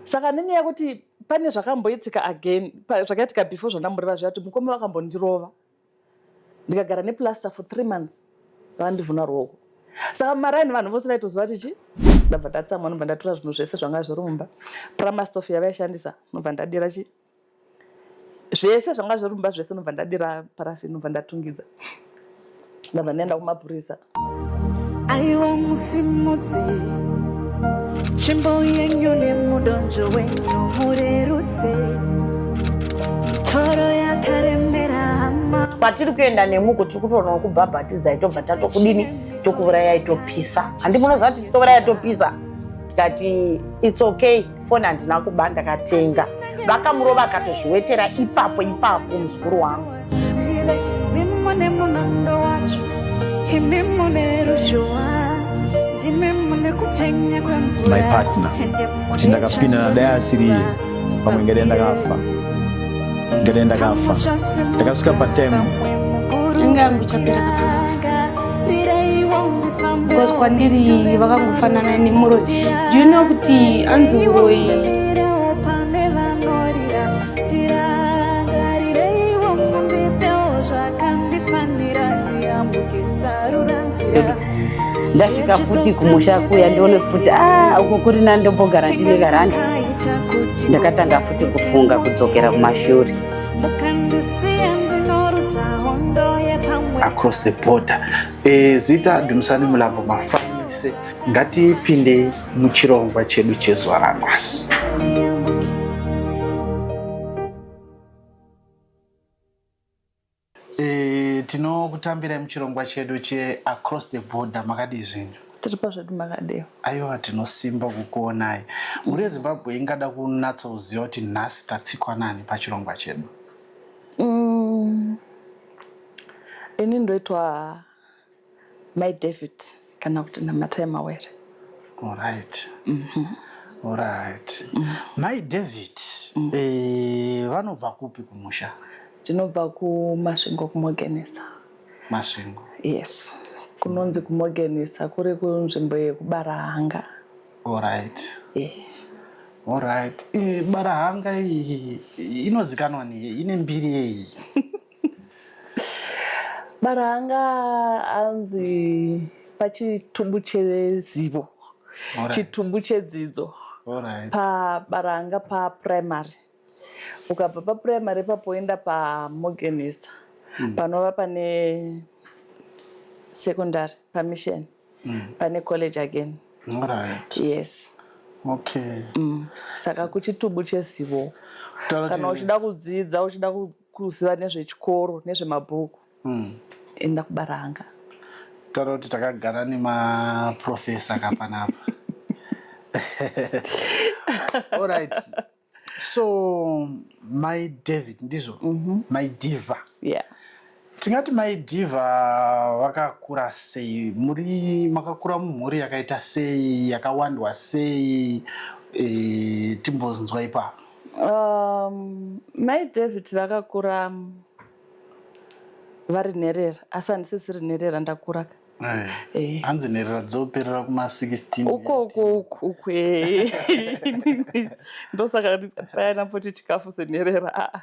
Saka nenyaya yekuti pane zvakamboitika again, zvakaitika before zvandamboreva zviya, kuti mukoma vakambondirova ndikagara neplaster for 3 months, vakandivhuna ruoko. Saka mumaraini vanhu vose vaitoziva kuti chi ndabva ndatsamwa, ndobva ndatora zvinhu zvese zvanga zviri mumba, pramastof yavaishandisa, ndobva ndadira chi zvese zvanga zviri mumba zvese, ndobva ndadira parafini, ndobva ndatungidza, ndabva ndaenda kumapurisa. Aiwa, musimudze tsvimbo yenyu nemudonzvo wenyu, murerutse mitoro yakaremera hama. Kwatiri kuenda nemuko, tiri kutoonawo kubhabhatidzai, tobva tatokudini, tokuurayai, topisa. Handi munoziva kuti titouraya topisa? Tikati it's okay, foni handina kuba, ndakatenga. Vakamurova akatozviwetera ipapo ipapo muzukuru wangu. Imi mune munondo wacho, imi mune ruzhowa, ndimi mune kupenya kwemvura. My partner, kuti ndakapinda nadai asiri iye, pamwe ngadai ndakafa, ngadai ndakafa. Ndakasvika patime Inga yangu ichapera kana ndafa, because kwandiri vakangofanana nemuroyi. Do you know kuti anzi uroyi? Pane vanorira, ndirangarireiwo, mundipewo zvakandifanira, ndiyambuke sarura nzira. Ndasvika futi kumusha kuya, ndione futi a uko kuri nani, ndombogara ndine karandi. Ndakatanga futi kufunga kudzokera kumashure. Mukandisiya ndinoruza hondo yepamwe. Across the Border. Zita Dumisani Mulambo Mafanise. Ngatipindei muchirongwa chedu chezuva ranhasi. Ndiyambuke. Tinokutambirai muchirongwa chedu cheAcross the Border. Makadii zvenyu? Tiri pazvedu, makadeo? Aiwa, tinosimba kukuonai. Mhuri yeZimbabwe ingada kunatsoziva kuti nhasi tatsikwa nani pachirongwa chedu. Ini ndoitwa Mai David kana kuti Namatai Mawere. Alright, Mai David, vanobva kupi kumusha? Ndinobva kuMasvingo, kuMogenisa. Masvingo? Yes, kunonzi kuMogenisa, kuri kunzvimbo yekuBarahanga. Yeah. Alright, Barahanga iyi inozikanwa nei? Ine mbiri yei? Barahanga anzi pachitubu chezivo, chitubu chedzidzo. PaBarahanga paprimary, ukabva paprimary ipapo woenda paMogenista, panova pane secondary, pamission, pane college again. Yes. Saka kuchitubu chezivo, kana uchida kudzidza, uchida kuziva nezvechikoro, nezvemabhuku, enda kuBaranga. Taura kuti takagara nemaprofesa kapanapa. Alright, so Mai David, ndizvo? Mai Diva. Yeah. Tingati Mai Diva vakakura sei? Muri makakura mumhuri yakaita sei, yakawandwa sei? Timbonzwa ipapo. Mai David vakakura vari nherera, asi handisisiri nherera, ndakura ka. Hanzi nherera dzoperera kuma-16. Ukoko uku uku, eh. Ndosaka paya ndamboti chikafu senherera, aa.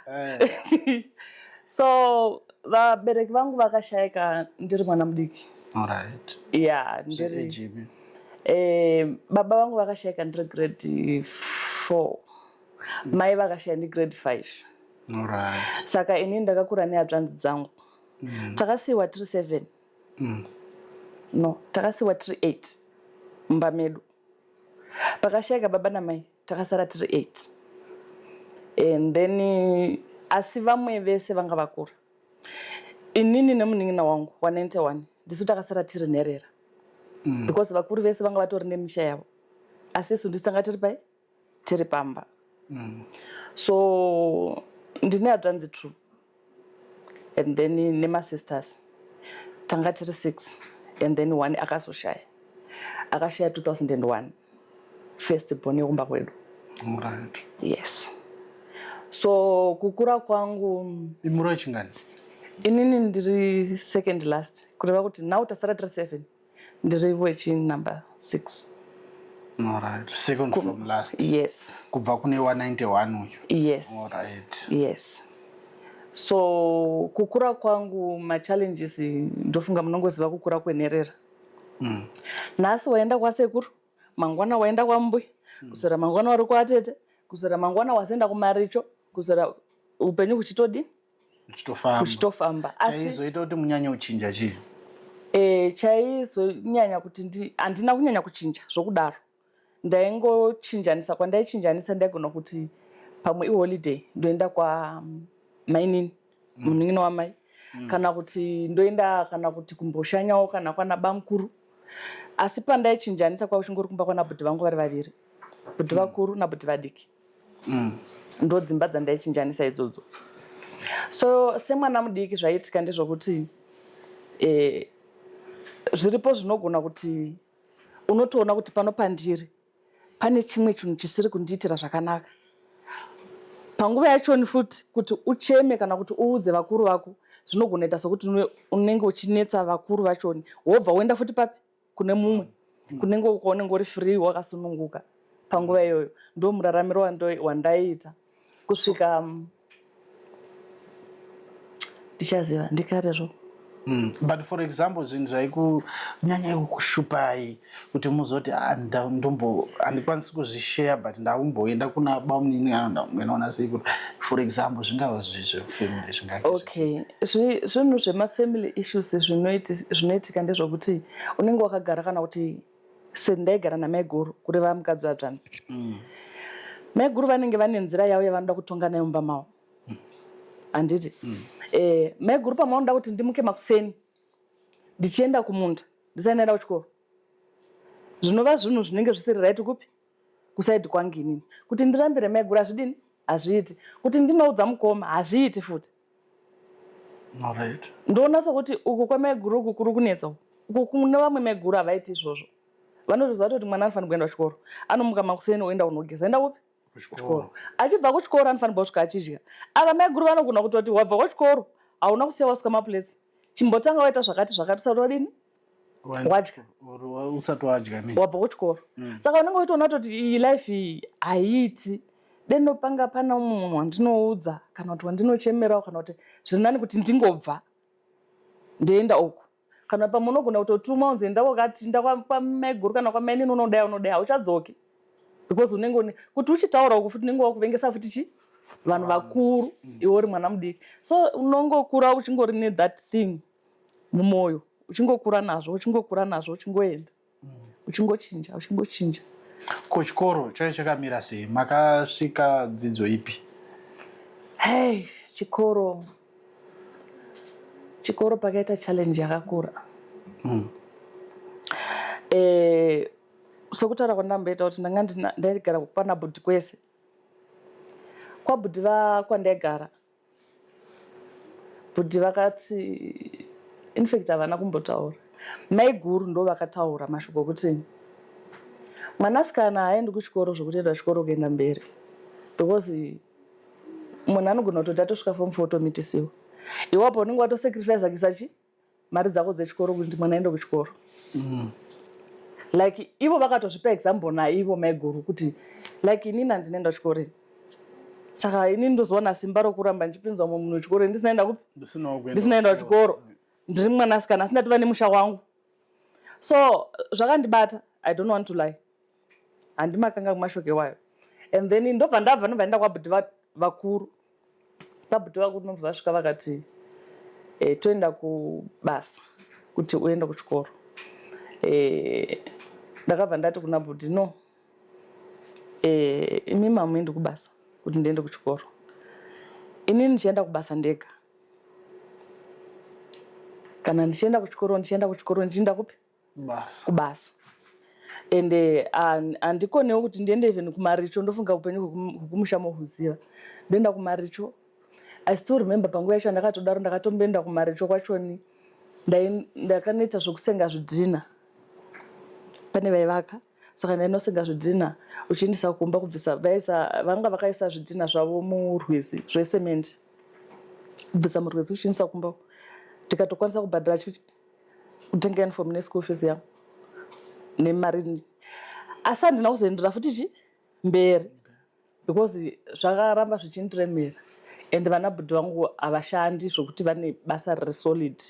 So vabereki vangu vakashayika ndiri mwana mudiki. Ya, ndiri Zvechipi? Baba vangu vakashayika ndiri grade 4, mai vakashaya ndi grade 5. Saka inini ndakakura nehanzvanzi dzangu. Takasiyiwa tiri 7, no, takasiyiwa tiri 8 mumba medu. Pakashayika baba namai, takasara tiri 8, and then asi vamwe vese vanga vakura. Inini nemunin'ina wangu wa91 ndisu takasara tiri nherera, because vakuru vese vanga vatori nemisha yavo, asi isu ndisu tanga tiri pai tiri pamba. So ndine hanzvanzi two and then nemasisters tanga tiri six, and then one akazoshaya, akashaya 2001, first born yekumba kwedu. Yes, so kukura kwangu Imuri wechingani? Inini ndiri second last, kureva kuti now tasara tiri seven, ndiri wechi number six. Alright. Second from last. Yes. Kubva kune 191 uyu. Yes. Alright. Yes. So kukura kwangu, machallenges, ndofunga munongoziva kukura kwenherera. Nhasi waenda kwasekuru, mangwana waenda kwambuya, kuswera mangwana uri kwatete, kuswera mangwana wazoenda kumaricho, kuswera upenyu huchitodini? Uchitofamba. Huchitofamba. Asi Chaizoita kuti munyanye uchinja chii? Chaizonyanya kuti handina kunyanya kuchinja zvokudaro. Ndaingochinjanisa kwandaichinjanisa. Ndaigona kuti pamwe iholiday, ndoenda kwamainini, munin'ina wamai, kana kuti ndoenda, kana kuti kumboshanyawo kana kwana bamukuru. Asi pandaichinjanisa kwakuchingori kumba kwana bhudhi vangu vari vaviri, bhudhi vakuru nabhudhi vadiki. Ndo dzimba dzandaichinjanisa idzodzo. So semwana mudiki, zvaiitika ndezvokuti zviripo zvinogona kuti unotoona kuti pano pandiri pane chimwe chinhu chisiri kundiitira zvakanaka. Panguva yachoni futi, kuti ucheme kana kuti uudze vakuru vako, zvinogona ita sokuti unenge uchinetsa vakuru vachoni. Wobva woenda futi papi? Kune mumwe, kunenge kwaunenge uri free, wakasununguka panguva iyoyo. Ndo muraramiro wandaiita kusvika ndichaziva ndikarezvo. But for example, zvinhu zvaikunyanya kukushupai kuti muzoti, "Ah, ndombo handikwanisi kuzvishare, but ndakumboenda kuna bamunini kana ndamboenda kuna sekuru," for example, zvingava zvefamily, zvingange Okay, zvinhu zvemafamily issues zvinoitika ndezvokuti unenge wakagara, kana kuti sendaigara namaiguru, kureva mukadzi wadzvanzi. Maiguru vanenge vane nzira yavo yavanoda kutonga nayo mumba mavo, handiti? Maiguru pamavanoda kuti ndimuke makuseni ndichienda kumunda ndisati ndaenda kuchikoro, zvinova zvinhu zvinenge zvisiri right kupi? Kuside kwangu inini. Kuti ndirambire maiguru hazvidini? Hazviiti. Kuti ndinoudza mukoma hazviiti futi. Ndoona sokuti uku kwamaiguru uku kuri kunetsa uku. Uku kune vamwe maiguru havaiti izvozvo. Vanotoziva kuti mwana anofanira kuenda kuchikoro, anomuka makuseni, oenda kunogeza, enda kupi? Kuchikoro. Achibva kuchikoro anofanirwa kusvika achidya. Ava maiguru vanogona kutoti, "Wabva kuchikoro, hauna kusiya wasuka maplates, chimbotanga waita zvakati zvakati usati wadini? Wadya." Usati wadya ne Wabva kuchikoro. Saka unenge uchitoona kutoti iyi life iyi haiiti. Deno panga pana umwe munhu wandinoudza kana kuti wandinochemerawo, kana kuti zviri nani kuti ndingobva ndoenda uku. Kana pamwe unogona kutotumwa unzi, "Enda wakati, enda kwamaiguru kana kwamainini, unodai unodai," hauchadzoki because unenge une kuti uchitaura uku futi unenge wakuvengesa futi chi vanhu vakuru, iwe uri mwana mudiki. So unongokura uchingori nethat thing mumwoyo, uchingokura nazvo, uchingokura nazvo, uchingoenda, uchingochinja, uchingochinja. Ko chikoro chaicho chakamira sei? Makasvika dzidzo ipi? Hey, chikoro, chikoro pakaita challenge yakakura. Sokutaura kwandamboita kuti ndanga ndaigara kwana bhudhi kwese, kwabhudhi kwandaigara, bhudhi vakati, in fact havana kumbotaura, maiguru ndo vakataura mashoko okuti mwanasikana haaendi kuchikoro zvokutoenda chikoro kuenda mberi, because munhu anogona kutoti atosvika form four otomitisiwa. Iwapo unenge watosacrifice kuisa chi mari dzako dzechikoro kuti mwana aende kuchikoro. Like ivo vakatozvipa example naivo maiguru kuti, like, inini handinoenda kuchikoro ini, saka inini ndozowana simba rokuramba ndichipinza umwe munhu chikoro ndisina enda kupi? Ndisinawo kuenda. Ndisina enda kuchikoro, ndiri mwanasikana asina tova nemusha wangu. So zvakandibata, I don't want to lie, handimakanga kumashoko iwayo. And then ndobva ndabva, ndobva ndaenda kwabhudhi vakuru. Kwabhudhi vakuru ndobva vasvika vakati, "Toenda kubasa kuti uende kuchikoro." Ndakabva ndati kuna bhudhi, "No, imi mamuendi kubasa kuti ndiende kuchikoro. Inini ndichienda kubasa ndega. Kana ndichienda kuchikoro, ndichienda kuchikoro ndichienda kupi?" Basa. Kubasa. Ende handikonewo kuti ndiende even kumaricho. Ndofunga upenyu hwekumusha mohuziva. Ndoenda kumaricho, I still remember panguva yacho ndakatodaro, ndakatomboenda kumaricho kwachoni, ndakanoita zvokusenga zvidhina. Pane vaivaka, saka ndainosenga zvidhina uchiendesa kumba kubvisa. Vaisa, vanga vakaisa zvidhina zvavo murwizi zvesemendi, kubvisa murwizi uchiendesa kumba. Ndikatokwanisa kubhadhara kutenga uniform neschool fees yangu nemari. Asi handina kuzoendera futi chi mberi because zvakaramba zvichindiremera, and vana bhudhi vangu havashandi zvokuti vane basa riri solid.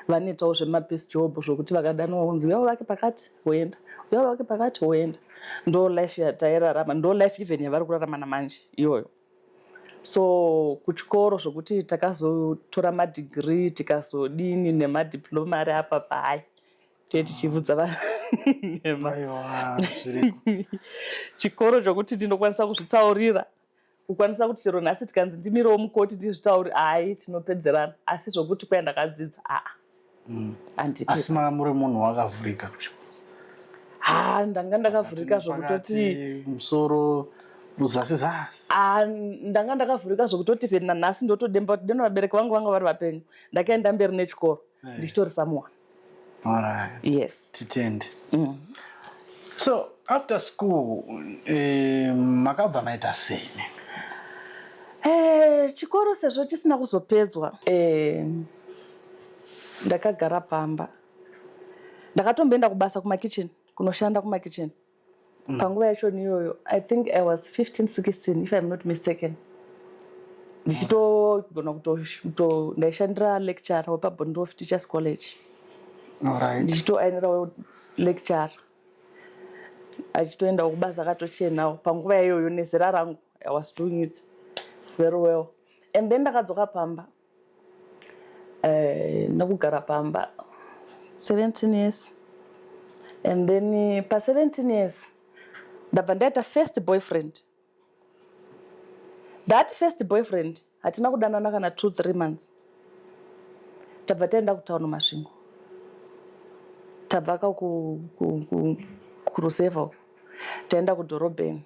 Vanoitawo zvemapiece job, zvokuti vakadanwa kunzi uya vake pakati, woenda, uya vake pakati, woenda. Ndo life yatairarama, ndo life even yavari kurarama namanje iyoyo. So kuchikoro zvokuti takazotora madegree, tikazodini nemadiploma ari apa pai, tee tichibvudza vanhu. Aiwa, zviriko. Chikoro chokuti ndinokwanisa kuzvitaurira, kukwanisa kuti chero nhasi tikanzi ndimirewo mukoti ndizvitauri, hai, tinopedzerana. Asi zvokuti kwai ndakadzidza, aa, handipi. Asi manga muri munhu wakavhurika kuchikoro? Ha, ndanga ndakavhurika zvokutoti Pakati, musoro, muzasi zasi. Ah, ndanga ndakavhurika zvokutoti even nanhasi ndotodemba kuti deno vabereki vangu vanga vari vapenyu, ndakaenda mberi nechikoro ndichitori someone. Yes. Titende. So after school makabva maita sei? Chikoro sezvo chisina kuzopedzwa, ndakagara pamba. Ndakatomboenda kubasa kumakitchen, kunoshanda kumakitchen. Panguva yacho iyoyo I think I was 15, 16 if I'm not mistaken. Ndichitogona kuto ndaishandira lecturer wepaBondof Teachers College. Ndichitoainirawo lecturer achitoendawo kubasa akatochenawo. Panguva iyoyo nezera rangu I was doing it very well. And then ndakadzoka pamba, nokugara pamba 17 years, and then pa17 years ndabva ndaita first boyfriend. That first boyfriend hatina kudanana kana 2, 3 months, tabva taenda kutauni Masvingo. Tabva ka kurusevha uko, taenda kudhorobheni.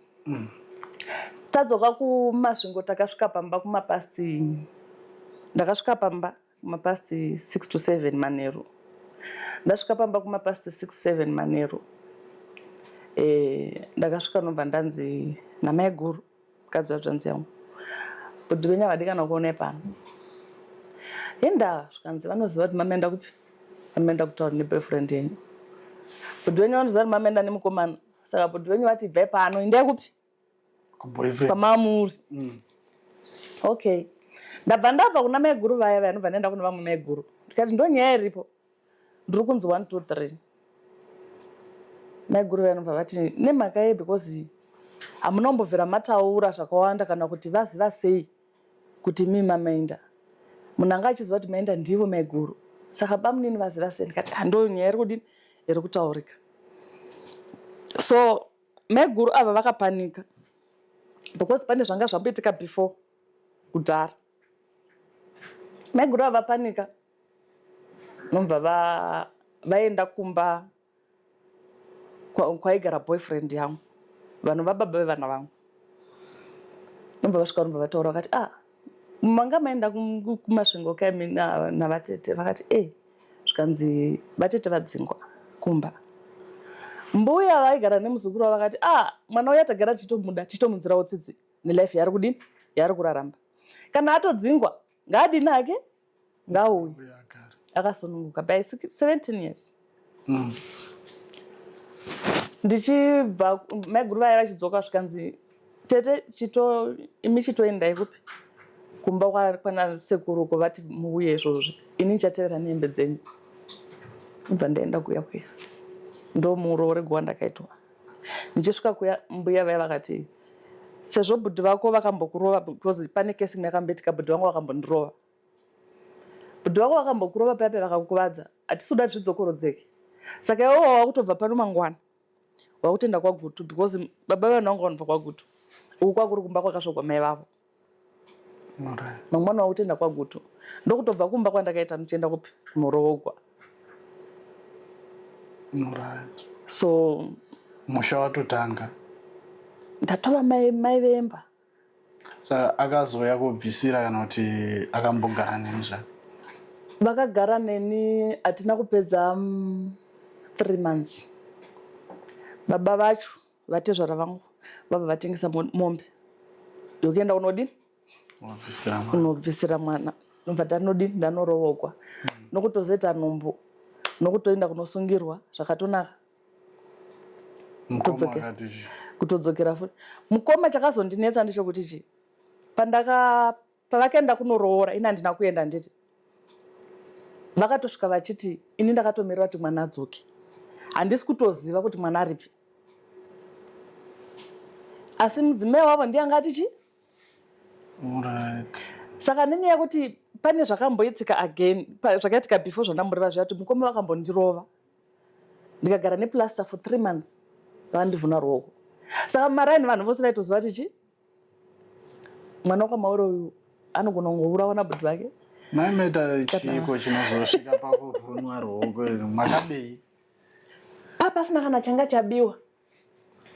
Tadzoka kuMasvingo, takasvika pamba kumapast, ndakasvika pamba kumapast 6 to 7 manheru. Ndasvika pamba kumapast 6, 7 manheru, ndakasvika nobva ndanzi namai guru, mukadzi wadzvanzi yangu, "Bhudhi venyu havadi kana kuonai pano." Indava? Zvikanzi vanoziva kuti mamaenda kupi, mamaenda kutaura neboyfriend yenyu. Bhudhi venyu vanoziva kuti mamaenda nemukomana, saka bhudhi venyu vati ibvai pano, indai kupi? Kuboyfriend. Kwamamuri. Okay, ndabva ndabva kuna mai guru vaya vaya, ndobva ndaenda kune vamwe mai guru, ndikati ndo nyaya iripo, ndiri kunzi 1, 2, 3. Mai guru vaya nobva vati nemhaka yei? Because hamuna kumbobvira mataura zvakawanda kana kuti vaziva sei kuti mii mamaenda. Munhu anga achiziva kuti maenda ndivo mai guru, saka bamunini vaziva sei? Ndikati ndo nyaya iri kudini, iri kutaurika. So mai guru ava vakapanika because pane zvanga zvamboitika before kudhara. Mai guru ava vapanika, nobva vaenda kumba kwaigara boyfriend yangu, vanhu vababa vevana vangu. Nobva vasvika, nobva vataura, vakati, "Ah, manga maenda kuMasvingo kaimi navatete?" Vakati e. Zvikanzi vatete vadzingwa kumba. Mbuya vaigara nemuzukuru wavo vakati, "Ah, mwana uya tagara tichitomuda, tichitomunzirawo tsitsi nelife yaari kudini, yaari kuraramba. Kana atodzingwa ngaadini hake, ngauye akasununguka." By 17 years. Ndichibva maiguru vaya vachidzoka, zvikanzi tete chito imi chitoendai kupi, kumba kwana sekuru uko, vati muuye izvozvi, ini ndichatevera nehembe dzenyu. Ibva ndaenda kuya kuya, ndo muroorego wandakaitwa. Ndichisvika kuya, mbuya vaya vakati sezvo bhudhi vako vakambokurova, because pane kesi imwe yakamboitika, bhudhi vangu vakambondirova, "Bhudhi vako vakambokurova paya paya, vakakukuvadza, hatisi kuda zvidzokorodzeke. Saka iwewo wakutobva pano mangwana, wakutoenda kwaGutu," because baba vevanhu vangu vanobva kwaGutu, uku kwakuri kumba kwakasvogwa mai vavo. "Mangwana wakutoenda kwaGutu." Ndokutobva kumba kwandakaita ndichienda kupi? Kunoroogwa. So musha watotanga. Ndatova mai vemba. Saka akazouya kubvisira kana kuti akambogara nemi zvake? Vakagara neni, hatina kupedza 3 months, baba vacho, vatezvara vangu, vabva vatengesa mombe yokuenda kunodini? Wabvisira mwana. Kunobvisira mwana. Nobva ndanodini, ndanorovogwa nokutozoita nhumbu, nokutoenda kunosungirwa zvakatonaka. Kutodzokera. Kutodzokera futi. Mukoma chakazondinetsa ndechekuti chi pandaka pavakaenda kunoroora ini handina kuenda handiti vakatosvika vachiti ini ndakatomirira kuti mwana adzoke handisi kutoziva kuti mwana aripi asi mudzimai wavo ndiye anga ati chi saka nenyaya yekuti pane zvakamboitika again zvakaitika before zvandamboreva zviya kuti mukoma vakambondirova ndikagara neplaster for three months vakandivhuna ruoko saka mumaraini vanhu vose vaitoziva kuti chi mwana wekwaMaure uyu anogona kungourawa nabhudhi vake. Mai Meta chiiko chinozosvika pakuvhunwa ruoko makabei? Papasina kana changa chabiwa.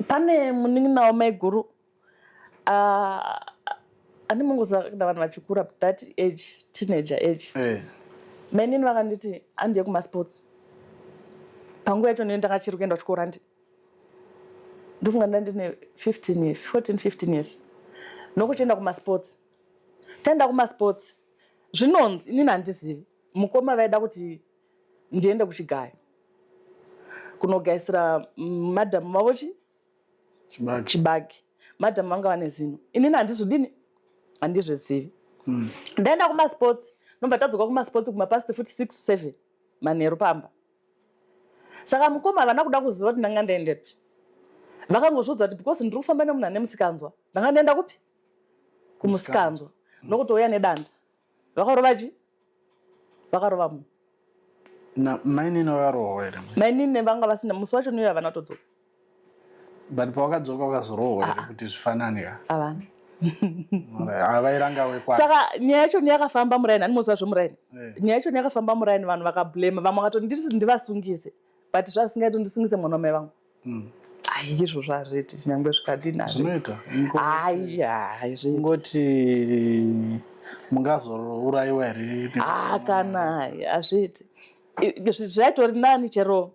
Pane munin'ina wamaiguru ane mungoziva kana vanhu vachikura that age teenager age. Eh. Mainini vakanditi andiye kumasports. Panguva yacho ndini ndakachiri kuenda kuchikoro handi. Ndofunga ndandine 15 14 15 years. Nokuchienda kumasports. Taenda kumasports. Zvinonzi inini handizivi. Mukoma vaida kuti ndiende kuchigayo. Kunogaisira madam vavo chi chibage. Madam vanga vane zino. Inini handizvidini? Handizvizivi. Ndaenda kumasports. Nobva tadzoka kumasports kumapast futi 6 7 manheru pamba. Saka mukoma havana kuda kuziva kuti ndanga ndaendepi. Vakangozviudza kuti because ndiri kufamba nemunhu ane musikanzwa. Ndanga ndaenda kupi? Kumusikanzwa. Nokutouya nedanda. Vakarova chi? Vakarova munhu. Na mainini vakarohwa here? Mainini vanga vasina musi wacho niyo havana kutodzoka. But pawakadzoka wakazorohwa here kuti zvifanane ka? Havana. Havairanga wekwa. Saka nyaya yacho yakafamba muraini, handimoziva zvemuraini. Nyaya yacho yakafamba muraini, vanhu vakablame, vamwe vakatoti ndivasungise. But zvasingaiti ndisungise mwana wamai vangu. Ai izvozvo hazviiti nyangwe zvikadini hazviiti. Zvinoita. Ai hazviiti. Ngoti mungazourayiwa here? Ah kana hazviiti. Zvaitori nani chero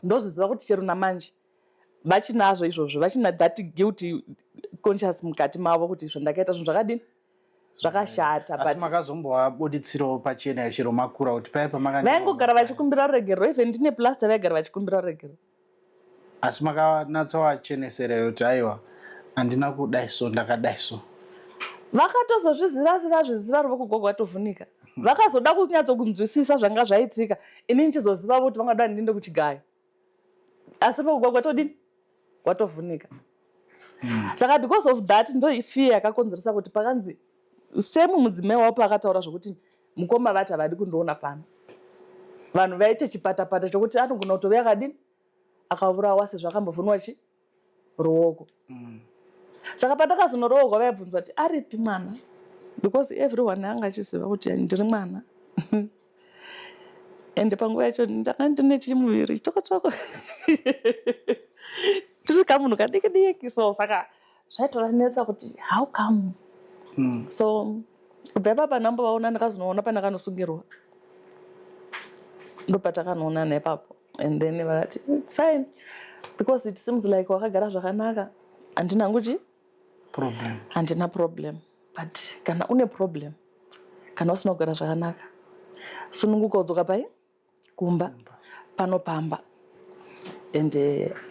ndozviziva kuti chero namanje vachinazvo izvozvo vachina that guilty conscious mukati mavo kuti zvandakaita zvinhu zvakadini zvakashata. Asi makazombovabuditsirawo pachena chero makura kuti paya pamaka vaingogara vachikumbira ruregerero even ndine plaster vaigara vachikumbira ruregerero. Asi makanatsovachenesera kuti aiwa handina kudai so ndakadai so. Vakatozozviziva asi vazviziva ruoko gogo vatovhunika. Vakazoda kunyatsokunzwisisa zvanga zvaitika ini ndichizoziva kuti vangada ndiende kuchigayo. Asi ruoko gogo todini? Watovhunika. Saka because of that ndo fear yakakonzeresa kuti pakanzi semu mudzimai wavo paakataura zvokuti mukoma vati havadi kundiona pano. Vanhu vaite chipatapata chokuti anogona kutove akadini akaurawa sezvo akambovhunwa chi ruoko. Saka pandakazonoroorwa vaibvunzwa kuti aripi mwana because everyone anga achiziva kuti ndiri mwana. Ende panguva yacho ndanga ndine chimuviri chitoko ndiri kamunhu kadiki diki so saka zvaitovanetsa kuti how come. So kubva ipapa ndambovaona ndakazonoona pandakanosungirwa ndopatakanoonana ipapo and then vakati it's fine because it seems like wakagara zvakanaka handina nguchi problem handina problem but kana une problem kana usina kugara zvakanaka sununguka udzoka pai kumba pano pamba and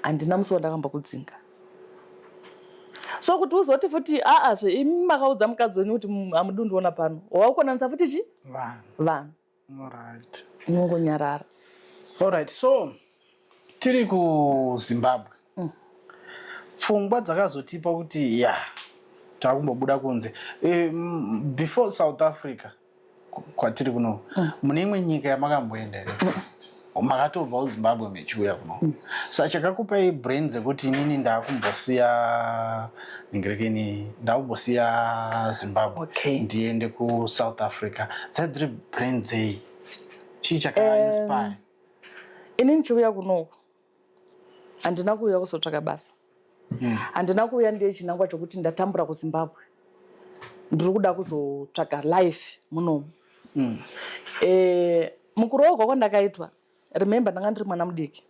handina musi wandakambokudzinga so kuti uzoti futi aazve imi makaudza mukadzi wenyu kuti hamudi kundiona pano waukonanisa futi chi vanhu Alright. Unongonyarara. Alright, so tiri kuZimbabwe. Pfungwa dzakazotipa kuti ya takumbobuda kunze. Before South Africa kwatiri kuno mune imwe nyika yamakamboenda here first? Makatobva kuZimbabwe mechiuya kuno. Saka chakakupai brain dzekuti inini ndakumbosiya ningirekeni ndakumbosiya Zimbabwe ndiende kuSouth Africa. Dzai dziri brain dzei? Chii chaka inspire? Ini ndichiuya kunoku handina kuuya kuzotsvaka basa. Handina kuuya ndiye chinangwa chokuti ndatambura kuZimbabwe ndiri kuda kuzotsvaga life munomu. Mukuroorwa kwandakaitwa remember ndanga ndiri mwana mudiki.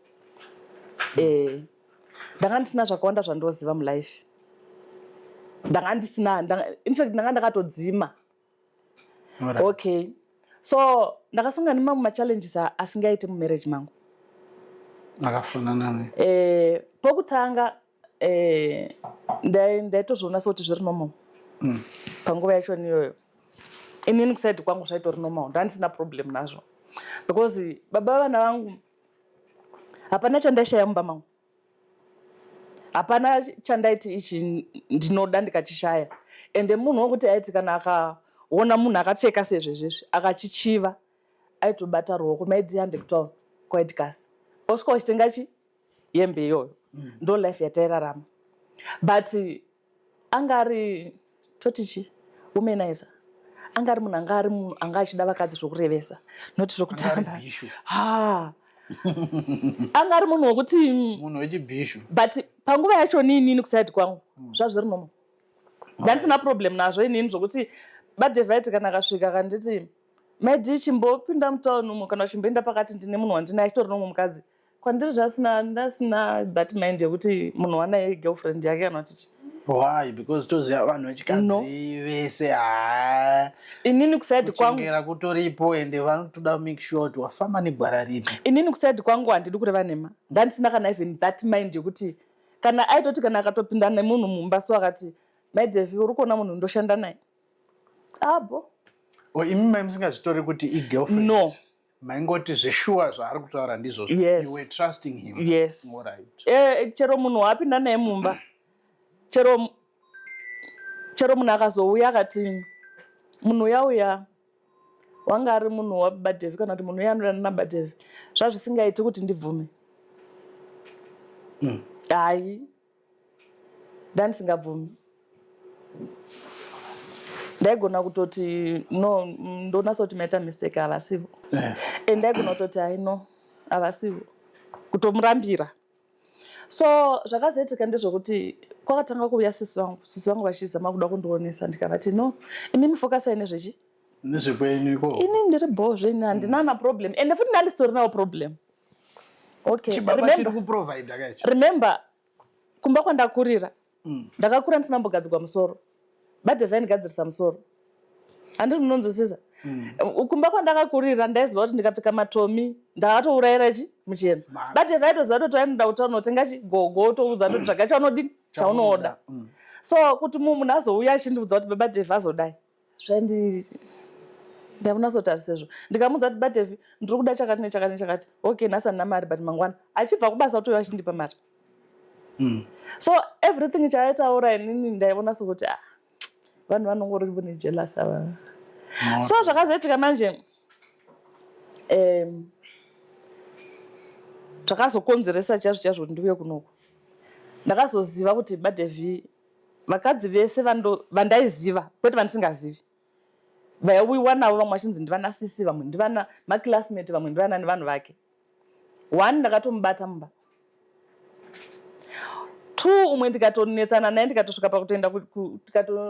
Ndanga ndisina zvakawanda zvandoziva mulife. Ndanga ndisina in fact ndanga ndakatodzima. Okay. So ndakasangana nemamwe machallenges asingaiti mumarriage mangu. Akafanana ne? Pokutanga ndaitozviona sekuti zviri normal. Panguva yacho niyoyo inini kuside kwangu zvaitori normal, ndandisina problem nazvo because baba vana vangu hapana chandaishaya mumba mangu, hapana chandaiti ichi ndinoda ndikachishaya. Ende munhu wokuti aiti kana akaona munhu akapfeka sezvezvezvi akachichiva, aitobata ruoko, "Maidi, hande kutown kwaEdgars," osvika uchitenga chi hembe iyoyo. Ndo life yatairarama, but anga ari toti chi womanizer, anga ari munhu anga ari munhu anga achida vakadzi zvokurevesa, noti zvokutamba. Ha, anga ari munhu wekuti Munhu wechibhishu. But panguva yacho niinini kuside kwangu zvazviri normal, ndandisina problem nazvo inini, zvokuti badevhaiti kana akasvika akanditi, "Maidi, chimbopinda mutauni umo kana uchimboenda pakati, ndine munhu wandinaye," achitori nomwe mukadzi kwandiri, zvasina ndasina that mind yekuti munhu wanaye girlfriend yake kana kuti. Why? Because toziva vanhu vechikadzi No. vese, ha. Inini kuside kwangu Kuchengera kutoripo, ende vanotoda make sure kuti wafamba negwara ripi. Inini kuside kwangu handidi kureva nhema, ndandisina kana even that mind yekuti kana aitoti kana akatopinda nemunhu mumba so akati, "Maidevi, uri kuona munhu ndoshanda naye abo." O, imi mai musingazvitori kuti igirlfriend? No. Maingoti zveshuwa zvaari kutaura ndizvozvo? Yes. You were trusting him? Yes. Alright. Chero munhu waapinda naye mumba, chero munhu akazouya akati munhu uya uya wanga ari munhu wabadevi kana kuti munhu uya anodanana nabadevi, zvazvisingaiti kuti ndibvume. Hai, ndandisingabvumi. Ndaigona kutoti, "No, ndonasa kuti maita mistake, havasivo." And ndaigona kutoti, "Hai, no, havasivo," kutomurambira. So zvakazoitika ndezvokuti kwakatanga kuuya sisi vangu, sisi vangu vachizama kuda kundionesa, ndikavati, "No, imimi focusai nezvechi Nezvekwenyu ikoko. Ini ndiri bho zvenyu, handina na problem." Ende futi ndandisitorinawo problem, okay. Chibaba Remember, chiri kuprovida kaichi. Remember, kumba kwandakurira, ndakakura ndisina kumbogadzirwa musoro. Badevha ndigadzirisa musoro, handiri munonzwisisa? Kumba kwandakakurira ndaiziva kuti ndikapfeka matomi ndakatourayira chi mucheno. Smart. Badevha aitoziva kuti wainoda kuti unotenga chi gogo, toudza kuti tsvaga chaunodini, chaunoda. So kuti munhu azouya achindiudza kuti baba Devhi azodai, zvaindi ndakunasotarisa izvo, ndikamuudza kuti, "Badevhi, ndiri kuda chakati nechakati nechakati." "Okay, nhasi handina mari," but mangwana achibva kubasa kutouya achindipa mari. So everything chaaitaura inini ndaiona sokuti, ah, vanhu vanongori nejealous ava. So zvakazoitika manje, zvakazokonzeresa chaizvo chaizvo kuti ndiuye kunoku, ndakazoziva kuti badevi vakadzi vese vandaiziva, kwete vandisingazivi, vaiuyiwa navo, vamwe vachinzi ndivana sisi, vamwe ndivana maclassmate, vamwe ndivana nevanhu vake. One, ndakatomubata mumba. Two, umwe ndikatonetsana naye, ndikatosvika pakutoenda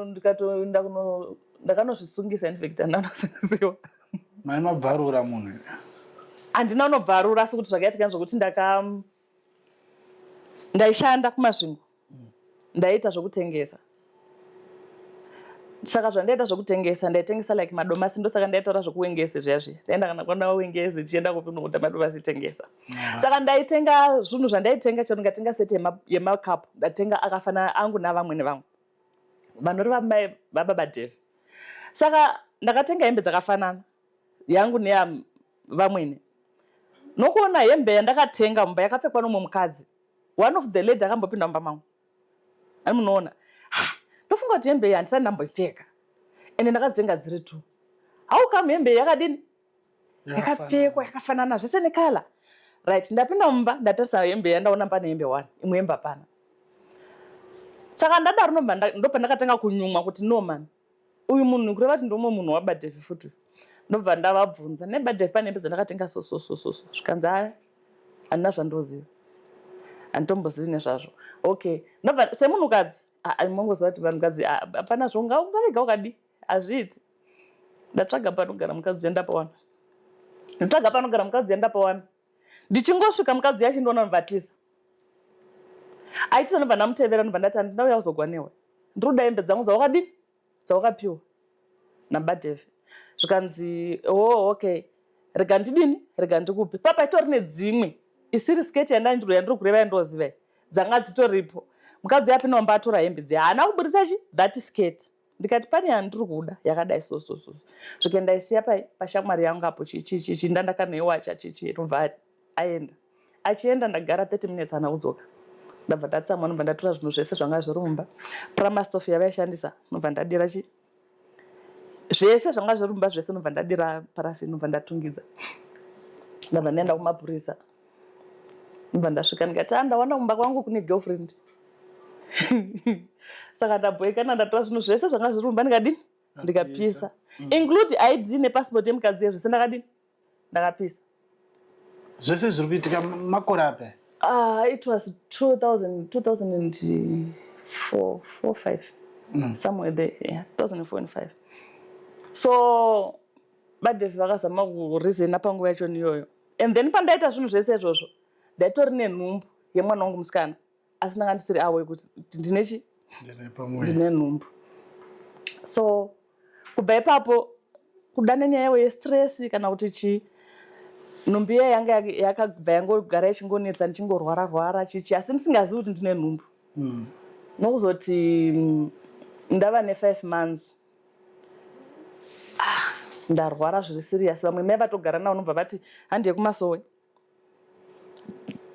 ndikatoenda kuno, ndakanozvisungisa. Infact handina. Mai mabvarura munhu? Handina unobvarura, asi kuti zvakaitika zvokuti ndaishanda kuMasvingo, ndaiita zvokutengesa. Saka zvandaita zvokutengesa, ndaitengesa like madomasi, ndosaka ndaitaura zvokuwengese zviya zviya. Ndaenda kana kwana Wengeze, chienda kupi nokuda madomasi, tengesa. Saka ndaitenga zvinhu zvandaitenga, chero ndikatenga seti yemakapu, ndatenga akafanana angu navamwene vangu vanori vamai vababa Devi. Saka ndakatenga hembe dzakafanana, yangu neyavamwene. Nokuona hembe yandakatenga mumba yakapfekwa nomumwe mukadzi, one of the lady akambopinda mumba mangu ani, munoona, ndofunga kuti hembe iyi handisati ndamboipfeka, ende ndakadzitenga dziri two. How come hembe iyi yakadini, yakapfekwa yakafanana zvese necolour? Right, ndapinda mumba, ndatarisa hembe yandaona, pane hembe one, imwe hembe hapana. Saka ndadaro, ndopandakatanga kunyumwa kuti, no man, uyu munhu, kureva kuti ndomwe munhu wabadevi futi. Ndobva ndavabvunza, "Nebadevi, pane hembe dzandakatenga so so so so so?" Zvikanzi, "Aya handina zvandoziva, handitombozivi nezvazvo." Okay, ndobva semunhukadzi, mongoziva kuti vanhukadzi hapana zvo ungavega ukadi, hazviiti. Ndatsvaga panogara mukadzi uya, ndapawana. Ndatsvaga panogara mukadzi uya, ndapawana. Ndichingosvika, mukadzi uya achindiona ndobva aitisa, ndobva ndamutevera, ndobva ndati, "Handina kuzogwa newe, ndiri kuda hembe dzangu dzawakadini, dzawakapiwa nabadevi." Zvikanzi, "Oh, okay, rega ndidini, rega ndikupe." Papa itori nedzimwe isiri sketi yandandiro yandiri kureva yandoziva. Dzanga dzitoripo. Mukadzi uya apinda mumba atora hembe dziya, haana kuburitsa chi that skirt. Ndikati pane yandiri kuda yakadai so so so. Zvike ndaisiya pai pashamwari yangu apo chi chi chi chi ndandakanoiwacha chi chi inobva aenda. Achienda ndagara 30 minutes haana kudzoka. Ndabva ndatsamwa ndobva ndatora zvinhu zvese zvanga zviri mumba. Prama stove yavaishandisa ndobva ndadira chi zvese zvanga zviri mumba zvese ndobva ndadira parafini ndobva ndatungidza. Ndabva ndaenda kumapurisa. Ndobva ndasvika ndikati ah ndawana kumba kwangu kune girlfriend. Saka ndabhoikana ndatora zvinhu zvese zvanga zviri mumba ndikadini? Ndikapisa. Include ID nepassport yemukadzi zvese ndakadini? Ndakapisa. Zvese zviri kuitika makore api? It was 2000, 2004, 4, 5. Somewhere there, yeah, 2004 and 5. So, baDevi vakazama kureasona panguva yacho iyoyo. And then pandaita zvinhu zvese izvozvo, ndaitori nenhumbu yemwana wangu musikana. Asi ndanga ndisiri aware kuti ndine chi? Ndine nhumbu. So, kubva ipapo kuda nenyaya yestress kana kuti chi nhumbu iya yanga yakabva yangogara ichingonetsa ndichingorwara rwara chichi asi ndisingazivi kuti ndine nhumbu. Nokuzoti ndava ne5 months ndarwara zviri serious. Vamwe mai vatogara navo nobva vati handiye kumasowe.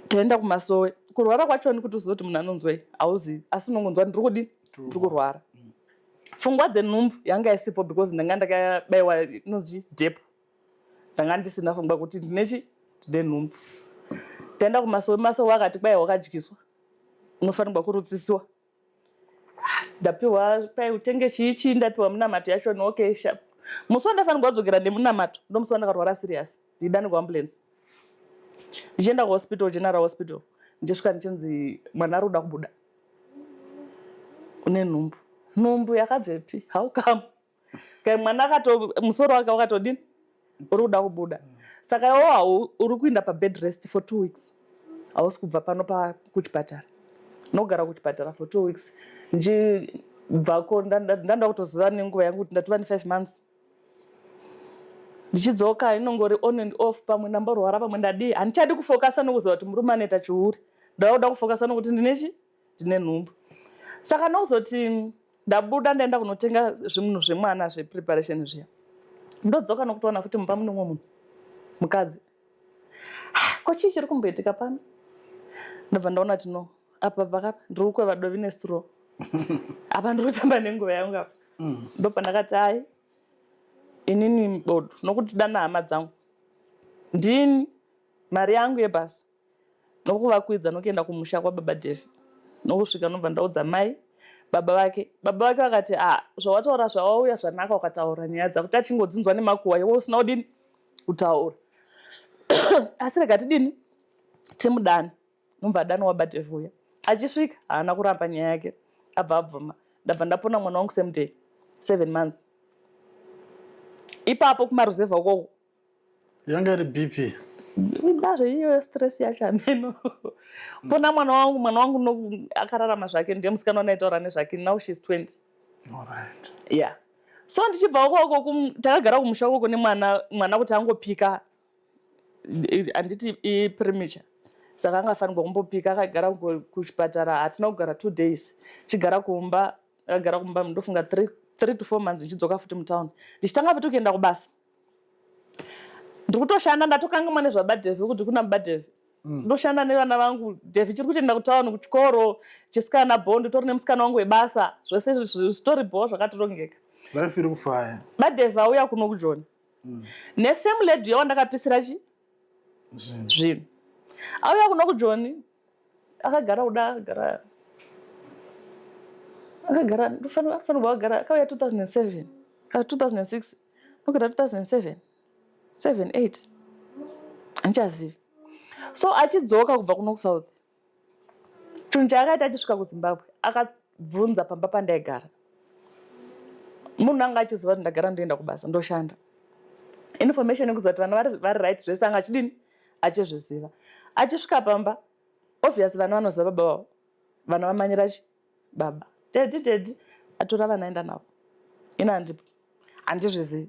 Taenda kumasowe. Kurwara kwacho ni kuti uzive kuti munhu anonzwei hauzivi, asi unongonzwa ndiri kudini, ndiri kurwara. Pfungwa dzenhumbu yanga isipo because ndanga ndakabaiwa inonzi depo. Ndanga ndisina pfungwa kuti ndine chi ndine nhumbu. Taenda kumasowe, masowe akati kwai wakadyiswa unofanirwa kurutsisiwa. Ndapiwa kwai utenge chii chii, ndapiwa munamato yacho ni okay sharp. Musi wandafanirwa kudzokera nemunamato ndomusi wandakarwara serious, ndidani kuambulance. Ndichienda kuhospital, General Hospital, ndichisvika ndichinzi mwana ari kuda kubuda. Une nhumbu. Nhumbu yakabvepi? How come? Kai mwana akato musoro wake wakatodini? Uri kuda kubuda. Saka iwewe uri kuenda pa bed rest for 2 weeks. Hausi kubva pano pa kuchipatara. Unogara kuchipatara for 2 weeks. Ndichibvako ndanda kutoziva nenguva yangu kuti ndatova ne 5 months. Ndichidzoka inongori on and off, pamwe ndamborwara pamwe ndadii. Handichadi kufokasa nokuziva kuti murume anoita chihure. Ndauda kufokasa nokuti ndine chi ndine nhumbu. Saka nokuzoti ndabuda ndaenda kunotenga zvinhu zvemwana zvepreparation zviya. Ndodzoka nokutoona futi mumba mune umwe munhu mukadzi. Ko chii chiri kumboitika pano? Ndobva ndaona kuti no, apa pakapa ndiri kukweva dovi nestraw. Apa ndiri kutamba nenguva yangu apa. Ndopandakati hai inini bodo nokuti dana hama dzangu. Ndini mari yangu yebhasi nokuvakwidza nokuenda kumusha kwababa Devi. Nokusvika nobva ndaudza mai baba vake. Baba vake vakati ah zvawataura zvawauya zvanaka ukataura nyaya dzako tachingodzinzwa nemakuhwa iwe usina kudini kutaura. Asi rega tidini timudane. Nobva adana wababa Devi uya. Achisvika haana kuramba nyaya yake abva abvuma. Ndabva ndapona mwana wangu same day 7 months. Ipapo kumaruzevha ukoko yanga iri BP. Ndazvo iyoyo stress yacho ameno. Pona mwana wangu, mwana wangu akararama zvake, ndiye musikana wanaitaura nezvake. Now she's 20. All right. Yeah. So ndichibva ukoko takagara kumusha ukoko nemwana, mwana kuti angopika handiti ipremature. Saka angafanirwa kumbopika akagara kuchipatara hatina kugara 2 days. Chigara kumba, akagara kumba ndofunga 3 to 4 months ndichidzoka futi mutown. Ndichitanga futi kuenda kubasa. Ndiri kutoshanda ndatokangamwa nezvabaDevi kuti kuna baDevi. Ndoshanda nevana vangu. Devi chiri kutoenda kutown kuchikoro, chisikana bho, nditori nemusikana wangu webasa. Zvose zvitori bho zvakatorongeka. Life iri kufaya. BaDevi auya kuno kuJoni. Nesame lady yawandakapisira chi zvinhu. Auya kuno kuJoni akagara kuda akagara akagara ndofanirwa kugara akauya 2007 kana 2006 nogara 2007 7 8 handichazivi. So achidzoka kubva kuno kuSouth, chinhu chaakaita achisvika kuZimbabwe akabvunza pamba pandaigara. Munhu anga achiziva kuti ndagara ndoenda kubasa ndoshanda. Information yekuziva kuti vana vari right zvese anga achidini achizviziva. Achisvika pamba obviously vana vanoziva baba vavo. Vana vamanyira chi baba. Daddy daddy atora vana aenda navo. Ini handipo. Handizvizivi.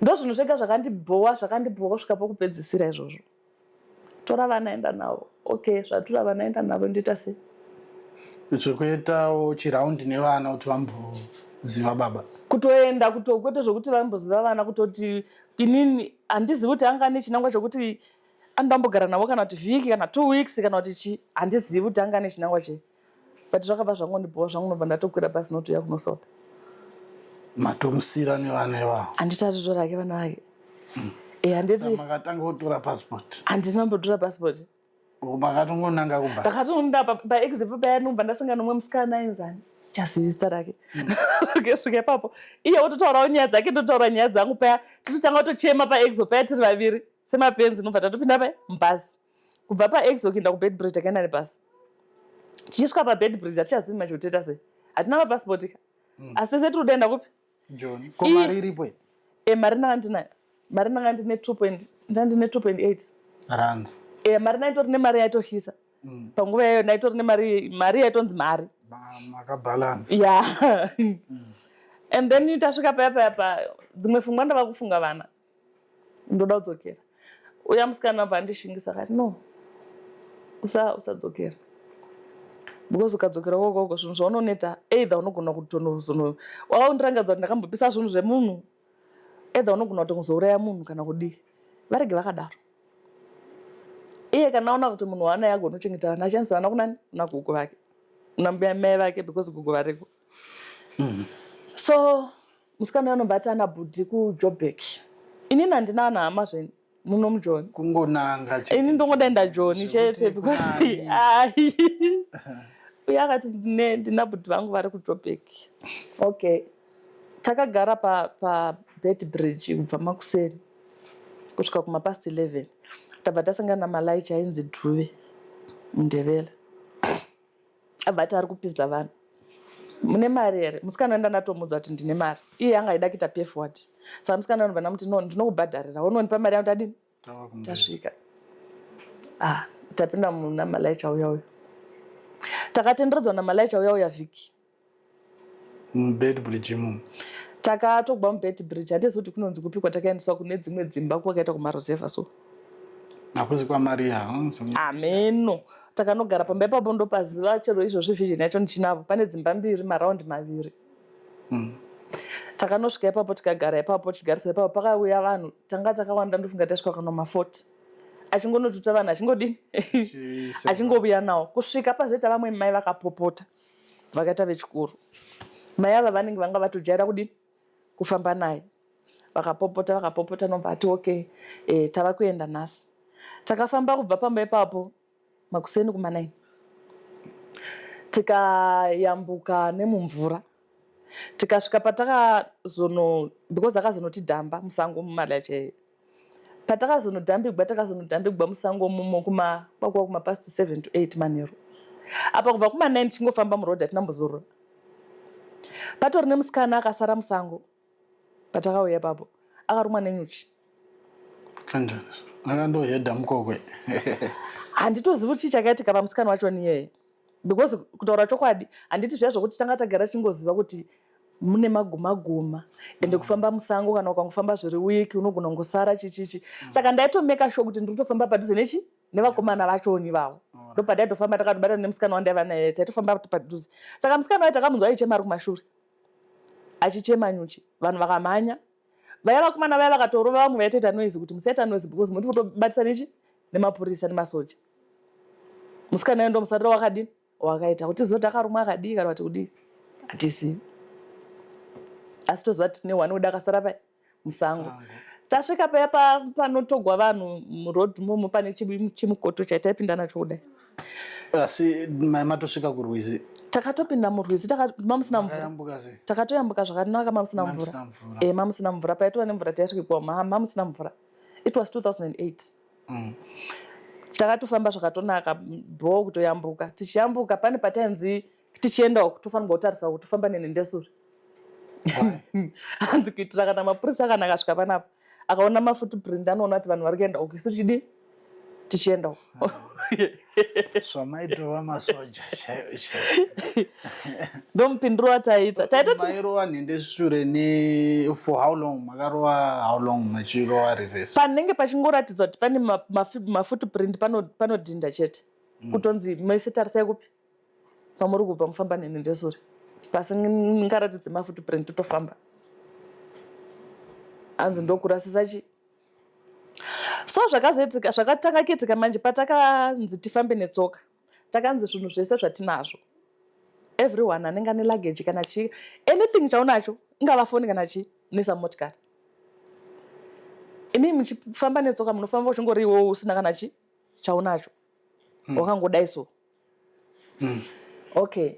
Ndozvinhu zvega zvakandibhowa zvakandibhowa kusvika pokupedzisira izvozvo. Tora vana, enda navo. Okay, zvatora vana, enda navo, ndoita sei? Zvekuitawo chiraundi nevana kuti vamboziva baba. Kutoenda kuto, kwete zvokuti vamboziva vana, kutoti inini handizivi kuti anga ane chinangwa chokuti anoda navo kana kuti vhiki kana 2 weeks kana kuti chi, handizivi kuti anga ane chinangwa chei, but zvakabva zvangondibhowa zvangu. Nobva ndatokwira bhasi, notouya kuno South. Matomusira nevana ivavo? Handiti atotorake vana vake. E, handiti. Makatanga kutora passport? Handina mbotora passport. Makatongonanga kumba? Ndakatonda paexit paya, ndobva ndasangana nomumwe musikana ainzani, chazivi zita rake. Svika ipapo, iye wototaurawo nyaya dzake, ndotaura nyaya dzangu paya, tototanga kutochema paexo paya tiri vaviri semapenzi. Nobva tatopinda pa mubhasi, kubva paexo kuenda kuBeitbridge. Takaenda nebhasi, tichisvika paBeitbridge hatichazivi manje kuti toita sei, hatina mapasipoti ka. Asi tese tiri kudaenda kupi? John, ko mari iripo? E, mari ndanga ndinayo. Mari ndanga ndine 2 point, ndanga ndine 2.8 rands. E, mari ndaitori nemari yaitohlisa. Panguva iyoyo ndaitori nemari, mari yaitonzi mari. Makabalance. Ya, and then tasvika paya paya pa dzimwe pfungwa, ndava kufunga vana, ndoda kudzokera. Uya musikana abva andishingisa, akati, "No, usadzokera, because ukadzokera kokoko zvinhu zvaunoneta, either unogona kutonozono wakaundirangadza kuti ndakambopisa zvinhu zvemunhu, either unogona kutozouraya munhu kana kudii. Varege vakadaro." Iye kana aona kuti munhu waanaye agona kuchengeta vana, achandisa vana kunani? Kuna gogo vake, kuna mbuya mai vake, because gogo variko. So musikana anobva ati ana bhudhi kuJoburg. Inini handina ana hama zvenyu muno muJoni. Kungonanga chete. Ini ndongodaenda Joni chete because Kunani? Ai, uye akati, "Ndina bhudhi vangu vari kuJoburg." Okay, takagara pa Beitbridge kubva makuseni kusvika kumapast 11. Tabva tasangana namalaicha ainzi Dhuve, muNdevele. Abva ati ari kupinza vanhu, "Mune mari here?" Musikana wenda ndatomudza kuti ndine mari. Iye anga aida kuita pay forward, saka musikana anobva ndamuti, "No, ndinokubhadharira, unonipa mari yangu." Tadini? Tava kumberi. Tasvika, ah, tapinda muna malaicha uya uya, takatenderedzwa namalaicha uya uya vhiki. MuBeitbridge imomo? Takatogwa muBeitbridge. Handizi kuti kunonzi kupi kwatakaendeswa, kune dzimwe dzimba kwakaita kumaruzevha so. Hakuzi kwaMaria? Ameno. Takanogara pamba ipapo, ndopaziva chero izvozvi vision yacho ndichinavo. Pane dzimba mbiri, maraundi maviri. Takanosvika ipapo, tikagara ipapo, tichigariswa ipapo. Pakauya vanhu, tanga takawanda, ndofunga tasvika kana ma40, achingonotuta vanhu, achingodini, achingovuya nawo kusvika pazoita vamwe mai vakapopota, vakaita vechikuru. Mai ava vanenge vanga vatojaira kudini, kufamba naye. Vakapopota, vakapopota, nobva ati, "Okay, tava kuenda nhasi." Takafamba kubva pamba ipapo makuseni kuma9, tikayambuka nemumvura, tikasvika patakazono, because akazonotidhamba musango mumalache. Patakazonodhambigwa, takazonodhambigwa musango mumo kuma kwakuva kuma past 7 to 8 manheru. Apa kubva kuma9 tichingofamba murodhi, hatina mbozorora. Patori nemusikana akasara musango patakauya ipapo, akarumwa nenyuchi. Kanjani? Akandohedha mukokwe? Handitozivi kuti chii chakaitika pamusikana wacho niyeye, because kutaura chokwadi, handiti zviya zvokuti tanga tagara tichingoziva kuti mune maguma guma, ende kufamba musango kana ukangofamba zviri wiki unogona kungosara chichichi. Saka ndaitomeka sure kuti ndiri kutofamba padhuze nechi nevakomana vachoni vavo. Ndopataitofamba takatobata nemusikana wandaiva naye, taitofamba padhuze. Saka musikana wayo takamunzwa aichema ari kumashure, achichema nyuchi. Vanhu vakamhanya vaya, vakomana vaya vakatorova vamwe vaitoita noise kuti musaita noise, because muri kutobatisa nechi nemapurisa nemasoja. Musikana uyo ndomusariro wakadini wakaita kuti zoti akarumwa akadii kana kuti kudii, handizivi, asi toziva kuti tine one wedu akasara pai musango. Tasvika paya panotogwa vanhu muroad momo, pane chimukoto chaitaipinda nacho kudai. Asi matosvika kurwizi? Takatopinda murwizi, mamusina mvura. Makayambuka sei? Takatoyambuka zvakanaka, mamusina mvura. Mamusina mvura. E, mamusina mvura. Paitova nemvura taisvikwa, mamusina mvura. It was 2008. Takatofamba zvakatonaka bho kutoyambuka. Tichiyambuka, pane patainzi tichienda uku tofanirwa kutarisa uku, tofamba nenhendesuri, hanzi kuitira kana mapurisa kana akasvika panapa akaona mafootprint, anoona kuti vanhu vari kuenda uku, isu tichidi. Tichienda uko. Zvamaitova masoja chaivo chaivo. Ndomupinduro wataiita. Taitoti Mairova nhendeshure ne for how long? Makarova how long muchirova reverse? Panenge pachingoratidza kuti pane mafootprint panodhinda chete. Kutonzi mese tarisai kupi pamuri kubva, mufamba nenhendesure, pasingaratidze mafootprint totofamba. Hanzi ndokurasisa chi. So zvakazoitika, zvakatanga kuitika manje patakanzi tifambe netsoka, takanzi zvinhu zvese zvatinazvo, everyone anenge ane luggage kana chii, anything chaunacho, ingava foni kana chii, unoisa mumotikari. Imi muchifamba netsoka munofamba uchingori iwowo usina kana chi chaunacho, wakangodai so. Okay,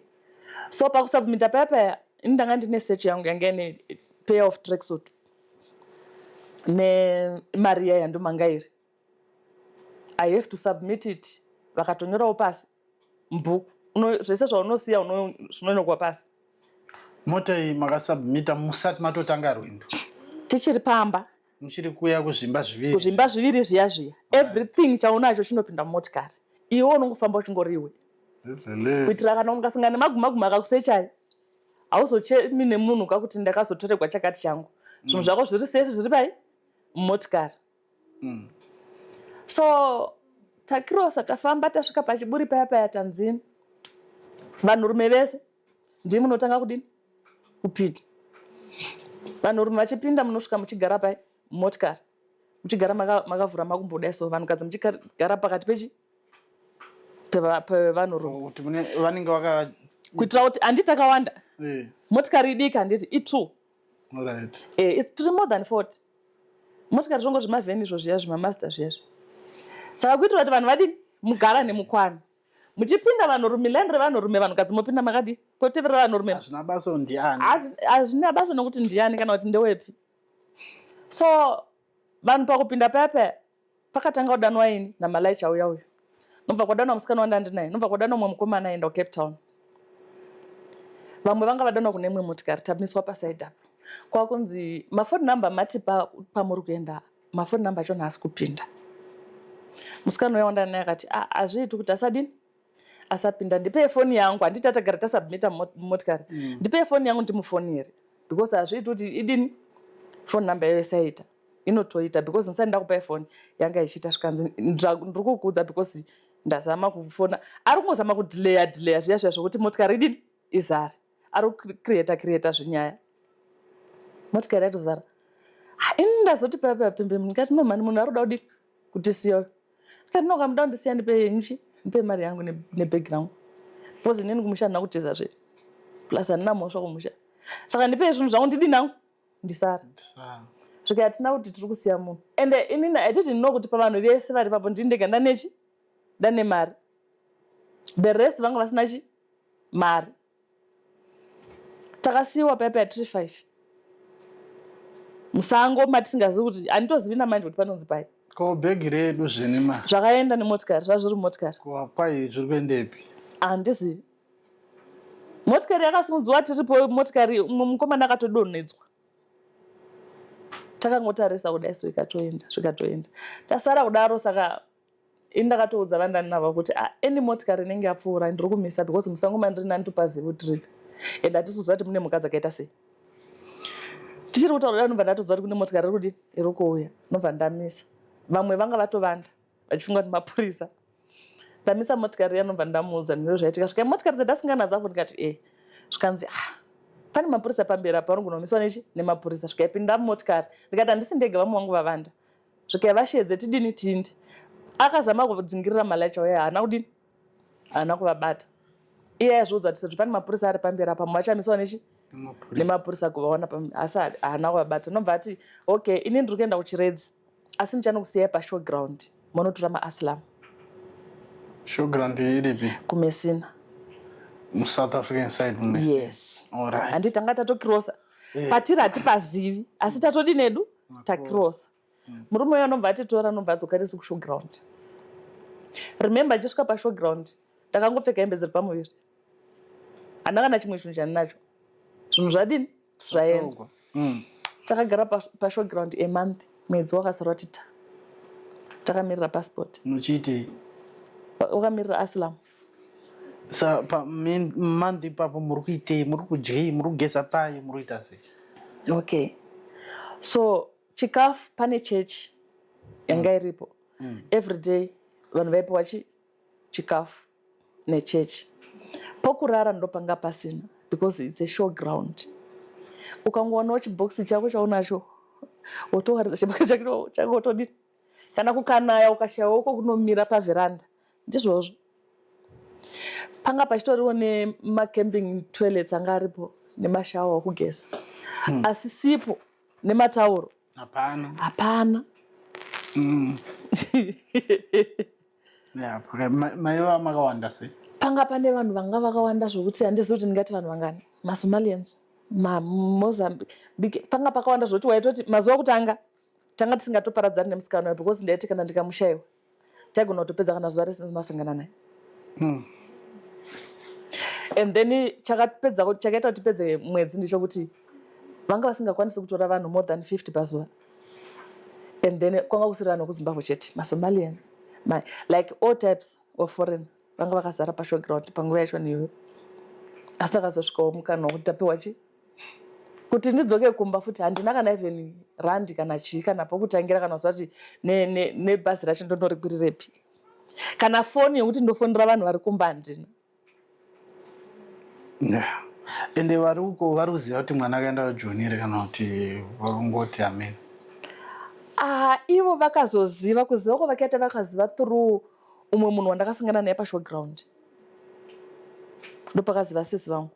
so pakusubmita paya paya, ini ndanga ndine search yangu yanga ine pair of tracksuit nemari iya yandomanga iri. I have to submit it. Vakatonyorawo pasi mubhuku. Zvese zvaunosiya zvinonyorwa pasi. Mota iyi makasubmita musati matotanga rwendo? Tichiri pamba. Muchiri kuuya kuzvimba zviviri? Kuzvimba zviviri zviya zviya. Everything chaunacho chinopinda mumotikari, iwe unongofamba uchingoriwe, kuitira kana ungasangana nemagumaguma akakusechai, hauzochemi nemunhu kakuti ndakazotoregwa chakati changu. Zvinhu zvako zviri safe, zviri pai mumotikari. So takirosa, tafamba, tasvika pachiburi paya paya, tanzini vanhurume vese ndimi munotanga kudini kupinda. Vanhurume vachipinda, munosvika muchigara pai mumotikari, muchigara makavhura makumbo so, vanhukadzi muchigara pakati pechi pevanhurume. Kuti vanenge vaka Kuitira kuti handiti takawanda, motikari idiki, handiti i2. It's tiri more than 40 motikari, zvongo zvimavheni izvo zviya, zvimamaster zviya zviya. Saka kuitira kuti vanhu vadini, mugara nemukwana muchipinda vanhurume, line revanhurume, vanhukadzi mopinda makadii, koteverera vanhurume. Hazvina basa ndiani. Hazvina basa nokuti ndiani kana kuti ndewepi. So vanhu pakupinda paya paya, pakatanga kudanwa ini namalaicha uya uyu, nobva kwadanwa musikana wandandinaye, nobva kwadanwa mumwe mukomana aenda kuCape Town. Vamwe vanga vadanwa kune imwe motikari. Tamiswa pasaidi apo, kwakunzi mafoni number matipa pamuri kuenda, mafoni number acho haasi kupinda. Musikana uya wandandinaye akati, "Ah, hazviiti kuti asadini, asapinda. Ndipei foni yangu." Handiti tatagara tasubmita mumotikari? Ndipei foni yangu ndimufonere, because hazviiti kuti idini, phone number yayo isaita. Inotoita because ndisati ndakupai foni yanga ichiita. Zvikanzi, ndiri kukuudza because ndazama kufona." Ari kungozama kudhileya dhileya zviya zviya zvokuti motikari idini, izare. Ari kucreata creata zvinyaya, motikari yatozara. Ah, ini ndazoti paya paya pembe, ndikati, "No mani, munhu ari kuda kudini, kutisiya uyu." Ndikati, "No, kamuda kundisiya, ndipe yenyu chi, ndipe mari yangu nebhegi rangu, because inini kumusha handina kutiza zve, plus handina mhosva kumusha. Saka ndipei zvinhu zvangu, ndidini hangu, ndisara." Svika hatina kuti tiri kusiya munhu. Ende inini I didn't know kuti pavanhu vese vari papo ndini ndega ndanechi, ndane mari. The rest vanga vasina chi mari. Takasiyiwa paya paya tiri five musango matisingazivi kuti, handitozivi namanje kuti panonzi pai. Ko bhegi redu zvine ma Zvakaenda nemotikari, zvazviri mumotikari. Ko kwai zviri kuendepi? Handizivi. Motikari yakasimudzwa tiripo, motikari umwe mukomana akatodonhedzwa, takangotarisa kudai so, ikatoenda, zvikatoenda, tasara kudaro. Saka ini ndakatoudza vandani navo kuti, "Ah, any motikari inenge yapfuura ndiri kumisa, because musango mandiri nanditopazivi kuti tiripi, and hatisi kuziva kuti mune mhuka dzakaita sei." Tichiri kutaura kudai, ndobva ndatoziva kuti kune motikari iri kudini, iri kuuya. Ndobva ndamisa. Vamwe vanga vatovanda vachifunga kuti mapurisa. Ndamisa motikari iya, ndobva ndamuudza ndiro zvaitika. Svika motikari dzandasingana nadzo apo, ndikati, "E." Zvikanzi, "Ah, pane mapurisa pamberi apo, anogonomiswa nechi nemapurisa." Svika ipinda mumotikari. Ndikati, "Handisi ndega, vamwe vangu vavanda." Svika vashedze tidini, tinde. Akazama kudzingirira malaicha uya, haana kudini, haana kuvabata. Iye aizviudza kuti sezvo pane mapurisa ari pamberi apa, mumwe achamiswa nechi nemapurisa kuvaona, asi haana kuvabata. Nobva ati, "Okay, ini ndiri kuenda kuChiredzi, asi ndichanokusiyai pashowground, munotora maasylum." Showground iripi? KuMessina. MuSouth African side muMessina? Yes. Alright. Handiti tanga tatokirosa patiri, hatipazivi, asi tatodi nedu takirosa. Murume uyo anobva atitora, anobva adzoka nesu kushowground. Remember, ndichisvika pashowground ndakangopfeka hembe dziri pamuviri, handina kana chimwe chinhu chandinacho. Zvinhu zvadini, zvaenda. Zvatogwa. Takagara pashowground a month, mwedzi wakasara watita. Takamirira passport. Muchiitei? Wakamirira asylum. Sa pamonth ipapo muri kuitei? Muri kudyei? Muri kugeza pai? Muri kuita sei? Okay, so chikafu, pane church yanga iripo. Every day vanhu vaipiwa chikafu nechechi. Pokurara ndopanga pasina because it's a show ground. Ukangowanawo chibhokisi chako chaunacho, wotowaridza chibhokisi chako chako, wotodini. Kana kukanaya, ukashayawo uko kunomira pavheranda, ndizvozvo. Panga pachitoriwo nemacamping toilets anga aripo nemashawa okugeza, asi sipo nematauro. Hapana. Hapana. Yeah, okay. Maiva makawanda sei? Panga pane vanhu vanga vakawanda zvokuti handizivi kuti ndingati vanhu vangani. MaSomalians, maMozambique, panga pakawanda zvokuti waitoti mazuva okutanga tanga tisingatoparadzani nemusikana uyo, because ndaiti kana ndikamushayiwa taigona kutopedza kana zuva rese ndisina naye. And then chakapedza, chakaita kuti tipedze mwedzi ndechekuti vanga vasingakwanisi kutora vanhu more than 50 pazuva. And then kwanga kusiri vanhu vekuZimbabwe chete, maSomalians, like all types of foreign vanga vakazara pashowground panguva yacho niyoyo. Asi takazosvikawo mukana wekuti tapiwa chi kuti ndidzoke kumba futi. Handina kana even randi kana chii kana pokutangira kana kuziva kuti nebhazi racho ndondorikwirirepi, kana foni yekuti ndofonera vanhu vari kumba handina. Yeah. Ende vari uko vari kuziva kuti mwana akaenda kuJoni here, kana kuti vari kungoti amen? Ah, ivo vakazoziva. Kuziva kwavakaita, vakaziva through umwe munhu wandakasangana naye pashowground. Ndopakaziva sisi vangu.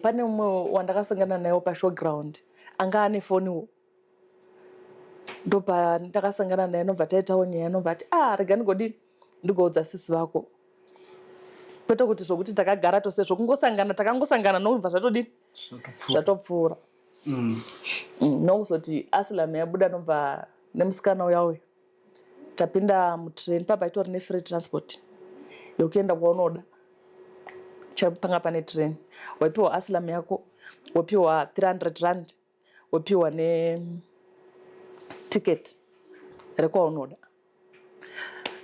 Pane umwe wandakasangana nayewo pashowground anga ane foniwo. Ndopa ndakasangana naye, nobva taitawo nyaya, nobva ati, "Ah, rega ndigodini, ndigoudza sisi vako." Kwete kuti zvokuti takagara tose, zvokungosangana, takangosangana nobva zvatodini, zvatopfuura. Nokuzoti asylum yabuda, nobva nemusikana uya uyu tapinda mutrain. Papa itori nefree transport yekuenda kwaunoda. Panga pane train, waipiwa asylum yako, wopiwa 300 rand, wopiwa neticket rekwaunoda.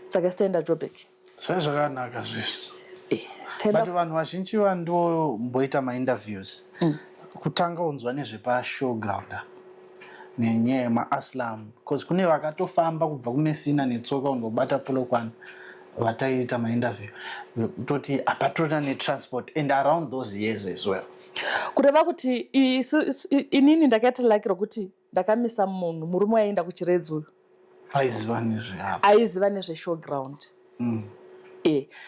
Saka isi taenda Joburg. Zvai zvakanaka zvezvi. Taenda. But vanhu vazhinji vandomboita mainterviews kutanga unzwa nezvepashowground nenyaya yemaasylum, because kune vakatofamba kubva kuMessina netsoka kundobata Polokwane vataiita mainterview, kutoti hapatorina netransport, and around those years as well. Kureva kuti inini ndakaita lucky rokuti ndakamisa munhu, murume waienda kuChiredzi uyu. Aiziva nezveapo. Aiziva nezveshowground.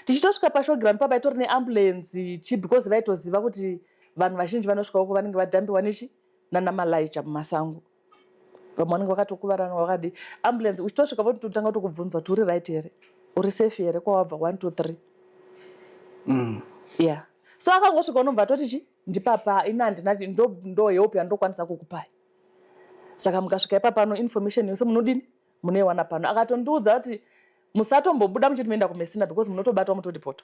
Tichitosvika pashowground papa itori neambulance chi, because vaitoziva kuti vanhu vazhinji vanosvika uko vanenge vadhambiwa nechi nanamalaicha mumasango, vamwe vanenge vakatokuvarana vakadi. Ambulance uchitosvika vototanga kutokubvunza kuti uri right here, uri safe here, kwawabva, 1 2 3. Yeah, so akangosvika unobva atoti chi, "Ndipapa, ini handina, ndo help yandokwanisa kukupai. Saka mukasvika ipapano information yose munodini, munoiwana pano." Akatondiudza kuti musatombobuda muchiti muenda kuMessina because munotobatwa mutodipota,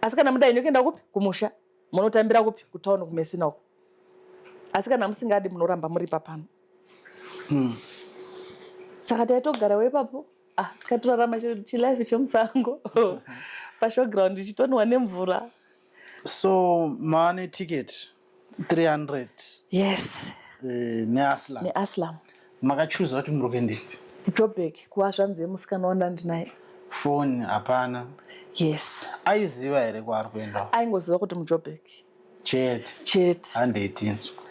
asi kana muda henyu kuenda kupi, kumusha, munotambira kupi, kutauni kuMessina uko, asi kana musingadi munoramba muri papano. Saka taitogarawo ipapo. Ah, tikatorarama chilife chemusango pashowground, ichitonwa nemvura. So maane ticket 300? Yes. Neasylum. Neasylum. Makachuza kuti muri kuendepi? Joburg, kuva zvanzi yemusikana wandandinaye. Foni hapana? Yes. Aiziva here kwaari kuenda? Aingoziva kuti muJoburg. Chete? Chete. Handeitinzwa.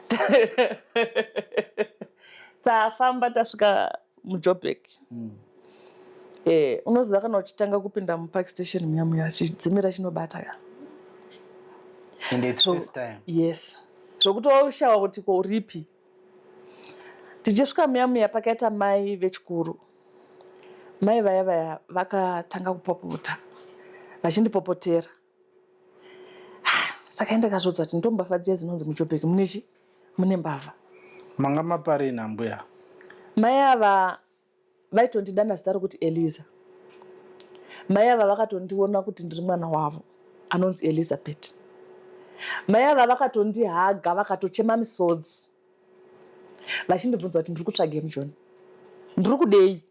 Tafamba tasvika muJoburg. Unoziva kana uchitanga kupinda mupark station muya muya, chidzimira chinobata ka. And it's first time? Yes, zvokutoshawa kuti ko uripi. Tichisvika muya muya pakaita mai vechikuru. Mai vaya vaya vakatanga kupopota, vachindipopotera. Saka ndakazvodzwa kuti ndombavha dziya dzinonzi muJoburg munechi mune mbavha. Manga maparei nambuya? Mai ava vaitondidana zita rokuti Eliza. Mai ava vakatondiona kuti ndiri mwana wavo anonzi Elizabeth. Mai ava vakatondihaga, vakatochema misodzi, vachindibvunza kuti ndiri kutsvagei muJoni. Ndiri kudei?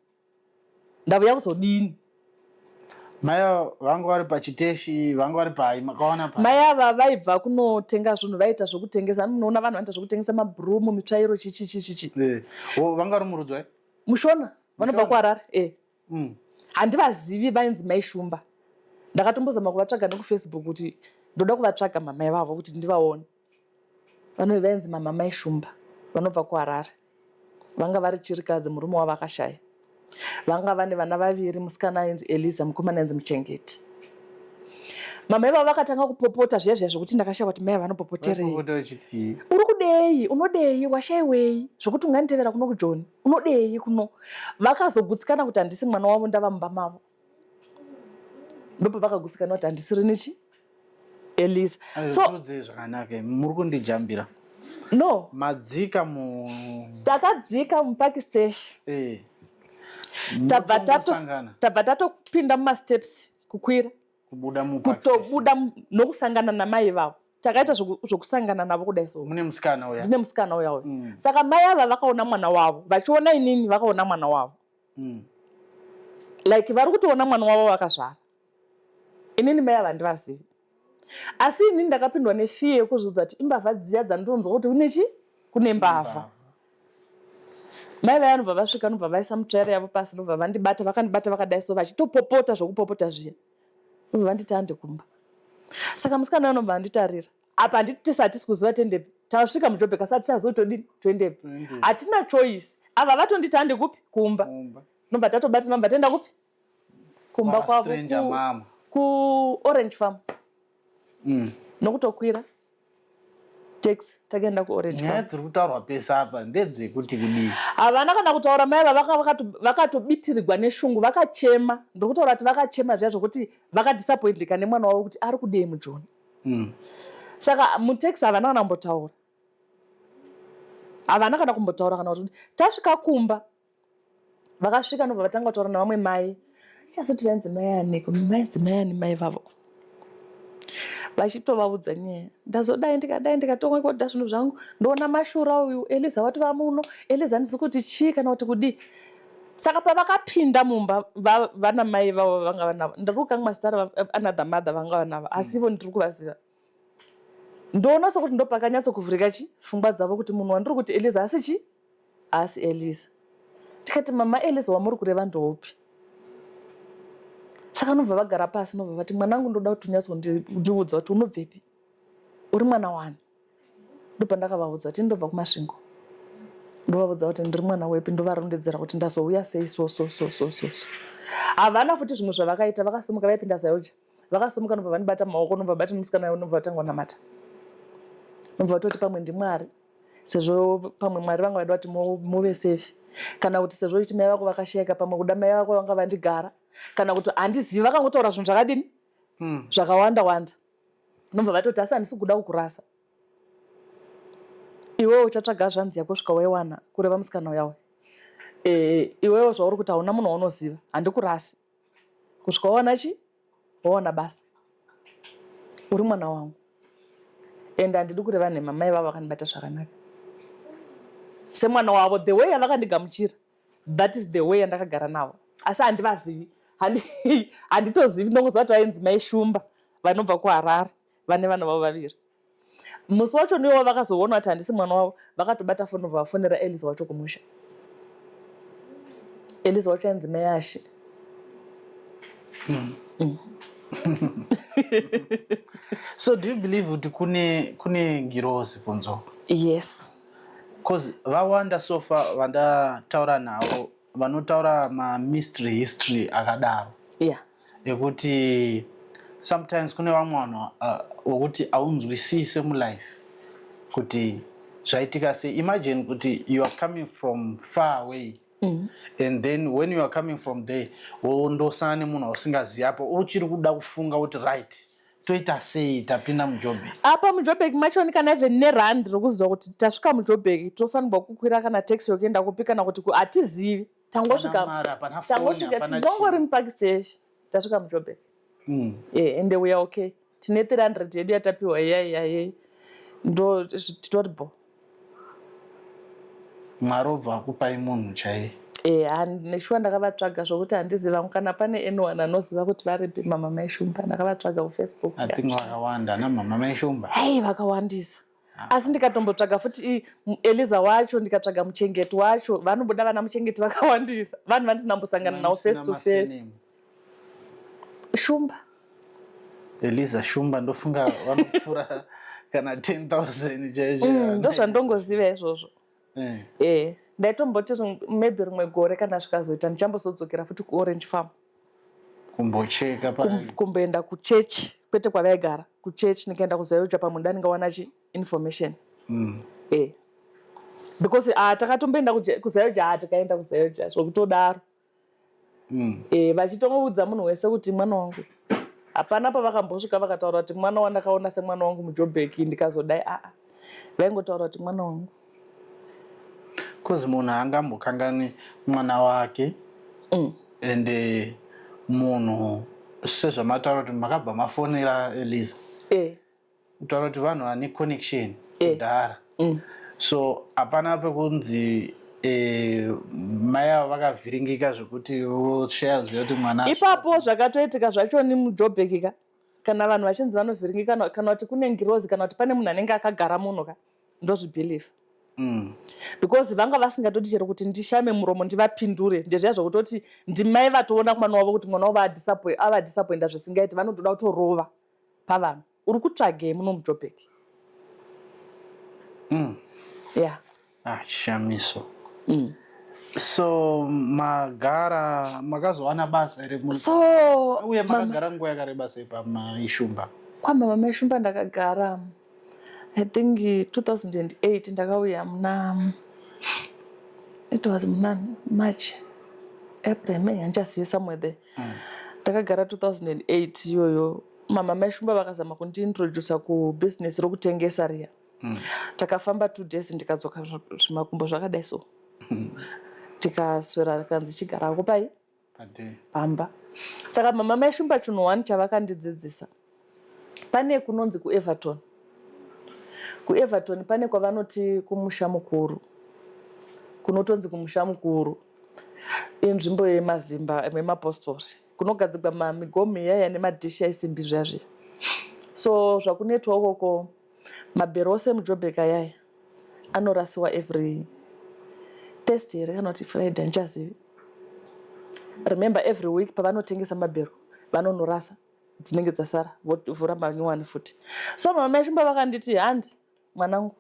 Ndavuya kuzodini? Mai vangu vari pachiteshi, vangu vari pai, makaona pai? Mai ava vaibva kunotenga zvinhu, vaita zvokutengesa. Munoona vanhu vanoita zvokutengesa mabhurumu, mitsvairo, chichi chichi chi. Eh. Vanga vari murudzwa? Mushona, vanobva kuHarare. Eh. Handivazivi, vainzi Mai Shumba. Ndakatombozama kuvatsvaga nekuFacebook kuti ndoda kuvatsvaga mamai vavo kuti ndivaone. Vanove vainzi mama Mai Shumba, vanobva kuHarare. Vanga vari chirikadzi, murume wavo akashaya. Vanga vane vana vaviri, musikana ainzi Eliza, mukomana ainzi Muchengeti. Mama ivavo vakatanga kupopota zviya zviya zvokuti ndakashaya kuti mai vanopopoterei. Uri kudei? Unodei? Washaiwei? Zvokuti unganditevera kuno kuJoni? Unodei kuno? Vakazogutsikana kuti handisi mwana wavo, ndava mumba mavo. Ndopavakagutsikana kuti handisiri nichi Elisa. So zvakanaka, muri kundijambira. No. Madzika mu Takadzika muPark Station. Tabva tatopinda mumasteps kukwira. Kubuda mu Kutobuda nokusangana namai vavo. Takaita zvokusangana navo kudai so. Mune musikana uya. Ndine musikana uya uya. Saka mai ava vakaona mwana wavo, vachiona inini vakaona mwana wavo. Like vari kutoona mwana wavo vakazvara. Inini mai ava handivazivi. Asi inini ndakapindwa nefear yekuzviudza kuti imbavha dziya dzandinonzwa kuti kune chi? Kune mbavha. Mai vaya vanobva vasvika, nobva vaisa mutsvairo yavo pasi, nobva vandibata, vakandibata vakadai so vachitopopota zvokupopota zviya. Nobva vanditi hande kumba. Saka musikana anobva anditarira. Apa handiti tese hatisi kuziva tiendepi. Tasvika muJobek asi hatichazivi todini toendepi. Hatina choice. Ava vatonditi hande kupi? Kumba. Nobva tatobatana, nobva taenda kupi? Kumba kwavo ku Orange Farm. Nokutokwira taxi takaenda kuOrange Farm. Nyaya dziri kutaurwa pese apa ndedzekuti kudii? Havana kana kutaura mai ava, vakatobitirigwa neshungu, vakachema. Ndiri kutaura kuti vakachema zviya zvokuti vakadisappointika nemwana wavo kuti ari kudei muJoni. Saka mutaxi havana kana kumbotaura. Havana kana kumbotaura kana kuti tasvika kumba. Vakasvika ndobva vatanga kutaura navamwe mai. Chazoti vainzi mai aniko, vainzi mai ani mai vavo. Vachitovaudza nyaya. Ndazodai ndikadai ndikatonga kuodha zvinhu zvangu. Ndoona mashura uyu, Eliza wati vamuno, Eliza handizi kuti chii kana kuti kudii. Saka pavakapinda mumba vana mai vavo vanga vanavo. Ndiri kukanganwa zita rava another mother vanga vanavo, asi ivo ndiri kuvaziva. Ndoona sokuti ndopakanyatsokuvhurika chi pfungwa dzavo kuti munhu wandiri kuti Eliza asi chi? Asi Eliza. Ndikati mama Eliza wamuri kureva ndoupi? Saka nobva vagara pasi nobva vati mwanangu ndoda kuti unyatsondiudza kuti unobvepi? Uri mwana wani? Ndopandakavaudza kuti ndobva kuMasvingo. Ndovaudza kuti ndiri mwana wepi, ndovarondedzera kuti ndazouya sei so so so so so so. Havana futi zvimwe zvavakaita, vakasimuka vaipinda Zayoja. Vakasimuka nobva vandibata maoko, nobva vabata musikana nobva vatanga kunamata. Nobva vatoti pamwe ndiMwari. Sezvo pamwe Mwari vanga vada kuti muve safe, kana kuti sezvo ichi mai vako vakashayika, pamwe kuda mai vako vanga vandigara, kana kuti handizivi, vakangotaura zvinhu zvakadini zvakawanda wanda. Nobva vatoti asi handisi kuda kukurasa, iwewe uchatsvaga zvanzi yako svika waiwana, kureva musikana uya uya. Iwewe zvauri kuti hauna munhu waunoziva, handikurasi kusvika wawana chi wawana basa, uri mwana wangu. Ende handidi kureva nhema, mai vavo vakandibata zvakanaka semwana wavo. The way yavakandigamuchira, that is the way yandakagara navo. Asi handivazivi, handitozivi, ndongoziva kuti vainzi Mai Shumba, vanobva kuHarare, vane vana vavo vaviri. Musi wacho ndiwo vakazoona kuti handisi mwana wavo, vakatobata foni nobva vafonera Eliza wacho kumusha. Eliza wacho ainzi Mai Ashe. So do you believe kuti kune ngirozi kunzo? Yes. Because vawanda so far vandataura navo vanotaura mamystery history akadaro. Ekuti sometimes kune vamwe vanhu wekuti haunzwisise mulife kuti zvaitika sei. Imagine kuti you are coming from far away. And then when you are coming from there, wondosana nemunhu wausingazivi, apo uchiri kuda kufunga kuti right, toita sei, tapinda muJobek. Apa muJobek machoni kana even nerand rokuziva kuti tasvika muJobek tofanirwa kukwira kana taxi yokuenda kupi, kana kuti hatizivi. Tangosvika, tangosvika, tinongori muPark Station, tasvika muJobek. Ende we are okay. Tine 300 yedu yatapiwa iya iya iya. Ndo titori bo. Mwari obva akupai munhu chaiye. Eh, neshuwa ndakavatsvaga zvokuti handizivi vangu kana pane anyone anoziva kuti varipi mama Maishumba. Ndakavatsvaga kuFacebook. I think vakawanda namama Maishumba. Hei, vakawandisa, asi ndikatombotsvaga futi Eliza wacho, ndikatsvaga Muchengeti wacho, vanobuda vana Muchengeti vakawandisa, vanhu vandisina mbosangana navo face to face. Shumba. Eliza Shumba, ndofunga vanopfuura kana 10,000 chaizvo. Ndozvandongoziva izvozvo. E, ndaitomboti maybe rimwe gore kana zvikazoita ndichambozodzokera futi kuOrange Farm. Kumbocheka. Kumboenda kuchechi, kwete kwavaigara, kuchechi. Ndikaenda kuZAOGA pamwe ndandingawana chi information. E, because ah, takatomboenda kuZAOGA, ah, tikaenda kuZAOGA zvokutodaro. E, vachitongoudza munhu wese kuti mwana wangu. Hapana pavakambosvika vakataura kuti mwana wandakaona semwana wangu muJobheki ndikazodai. Aa, vaingotaura kuti mwana wangu. 'Cause munhu haangambokangani mwana wake. Ende munhu, sezvamataura kuti makabva mafonera Eliza, kutaura kuti vanhu vane connection kudhara. So hapana pekunzi mai avo vakavhiringika zvekuti voshaya ziva kuti mwana. Ipapo zvakatoitika zvachoni muJobheki ka, kana vanhu vachinzi vanovhiringika, kana kuti kune ngirozi, kana kuti pane munhu anenge akagara munhu ka, ndozvibhilivha. Because vanga vasingatodi chero kuti ndishame muromo ndivapindure. Ndezviya zvokutoti ndimai vatoona mwana wavo kuti mwana wavo avadisappointa zvisingaiti, vanotoda kutorova pavanhu, uri kutsvagei muno muJobheki? Yeah. Ah, chishamiso. So magara, makazowana basa here? So Uye makagara nguva yakareba sei paMaishumba? Kwamama Maishumba ndakagara, I think 2008. Ndakauya muna, it was muna March, April, May, handichazivi, somewhere there. Ndakagara 2008 iyoyo. Mama Maishumba vakazama kundiintrodusa kubusiness rokutengesa riya. Takafamba 2 days, ndikadzoka zvimakumbo zvakadai. So tikaswera, kanzi chigarako pai pamba. Saka mama Maishumba chinhu one chavakandidzidzisa, pane kunonzi kuEverton. KuEverton pane kwavanoti kumusha mukuru, kunotonzi kumusha mukuru, inzvimbo yemazimba emapostori, kunogadzigwa mamigomo iyaya nemadhishi aisimbi zviya zviya. So zvakunoitwa ukoko, mabhero ose emuJobhek ayaya anorasiwa every Thursday here kana kuti Friday, handichazivi. Remember, every week pavanotengesa mabhero vanonorasa dzinenge dzasara, vovhura manyowani futi. So mama Maishumba vakanditi, "Handi mwanangu,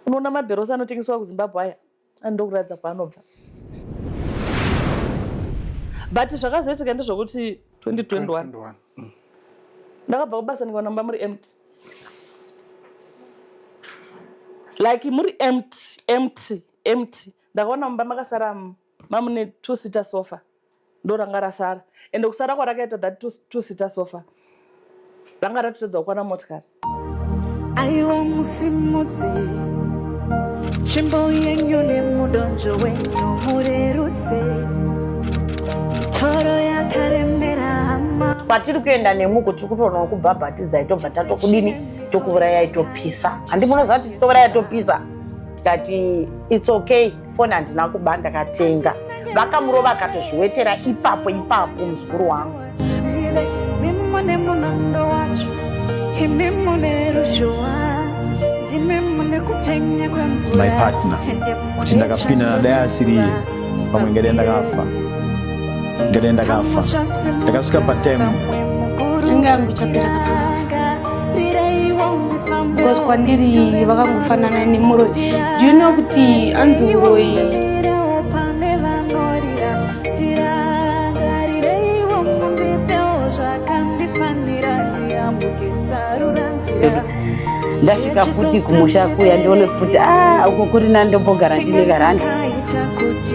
unoona mabhero ose anotengeswa kuZimbabwe aya, andokuratidza kwaanobva." But zvakazoitika ndezvokuti 2021 ndakabva kubasa, ndikaona mumba muri empty, like muri empty, empty, empty. Ndakaona mumba makasara mamune two seater sofa, ndo ranga rasara. Ende kusara kwarakaita that two seater sofa, ranga ratotadza kukwana motikari. Aiwa, musimudzi tsvimbo yenyu nemudonzvo wenyu, murerutse mitoro yakaremera hama. Kwatiri kuenda nemuko tiri kutoonawo kubhabhatidzai, tobva tatokudini, tokuurayai, topisa. Handi munoziva kuti titouraya topisa? Tikati it's okay, foni handina kuba, ndakatenga. Vakamurova akatozviwetera ipapo ipapo muzukuru wangu. Mimune munondo wacho, imi mune ruzhowa, ndimi mune kupenya kwemvura. My partner, kuti ndakapinda nadai asiriye pamwe ngadai ndakafa, ngadai ndakafa. Ndakasvika patime Anga yangu ichapera kana ndafa, because kwandiri vakangofanana nemuroi. Do you know kuti anzi uroi? Pane vanorira, ndirangarireiwo, mundipewo zvakandifanira, ndiyambuke sarura nzira. Ndasvika futi kumusha kuya ndione futi, a, uko kuri nani, ndombogara ndine karandi.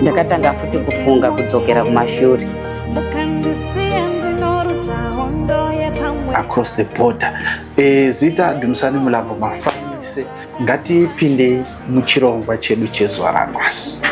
Ndakatanga futi kufunga kudzokera kumashure. Mukandisiya ndinoruza hondo yepamwe. Across the border. Zita Dumisani Mulambo Mafanise. Ngatipindei muchirongwa chedu chezuva ranhasi.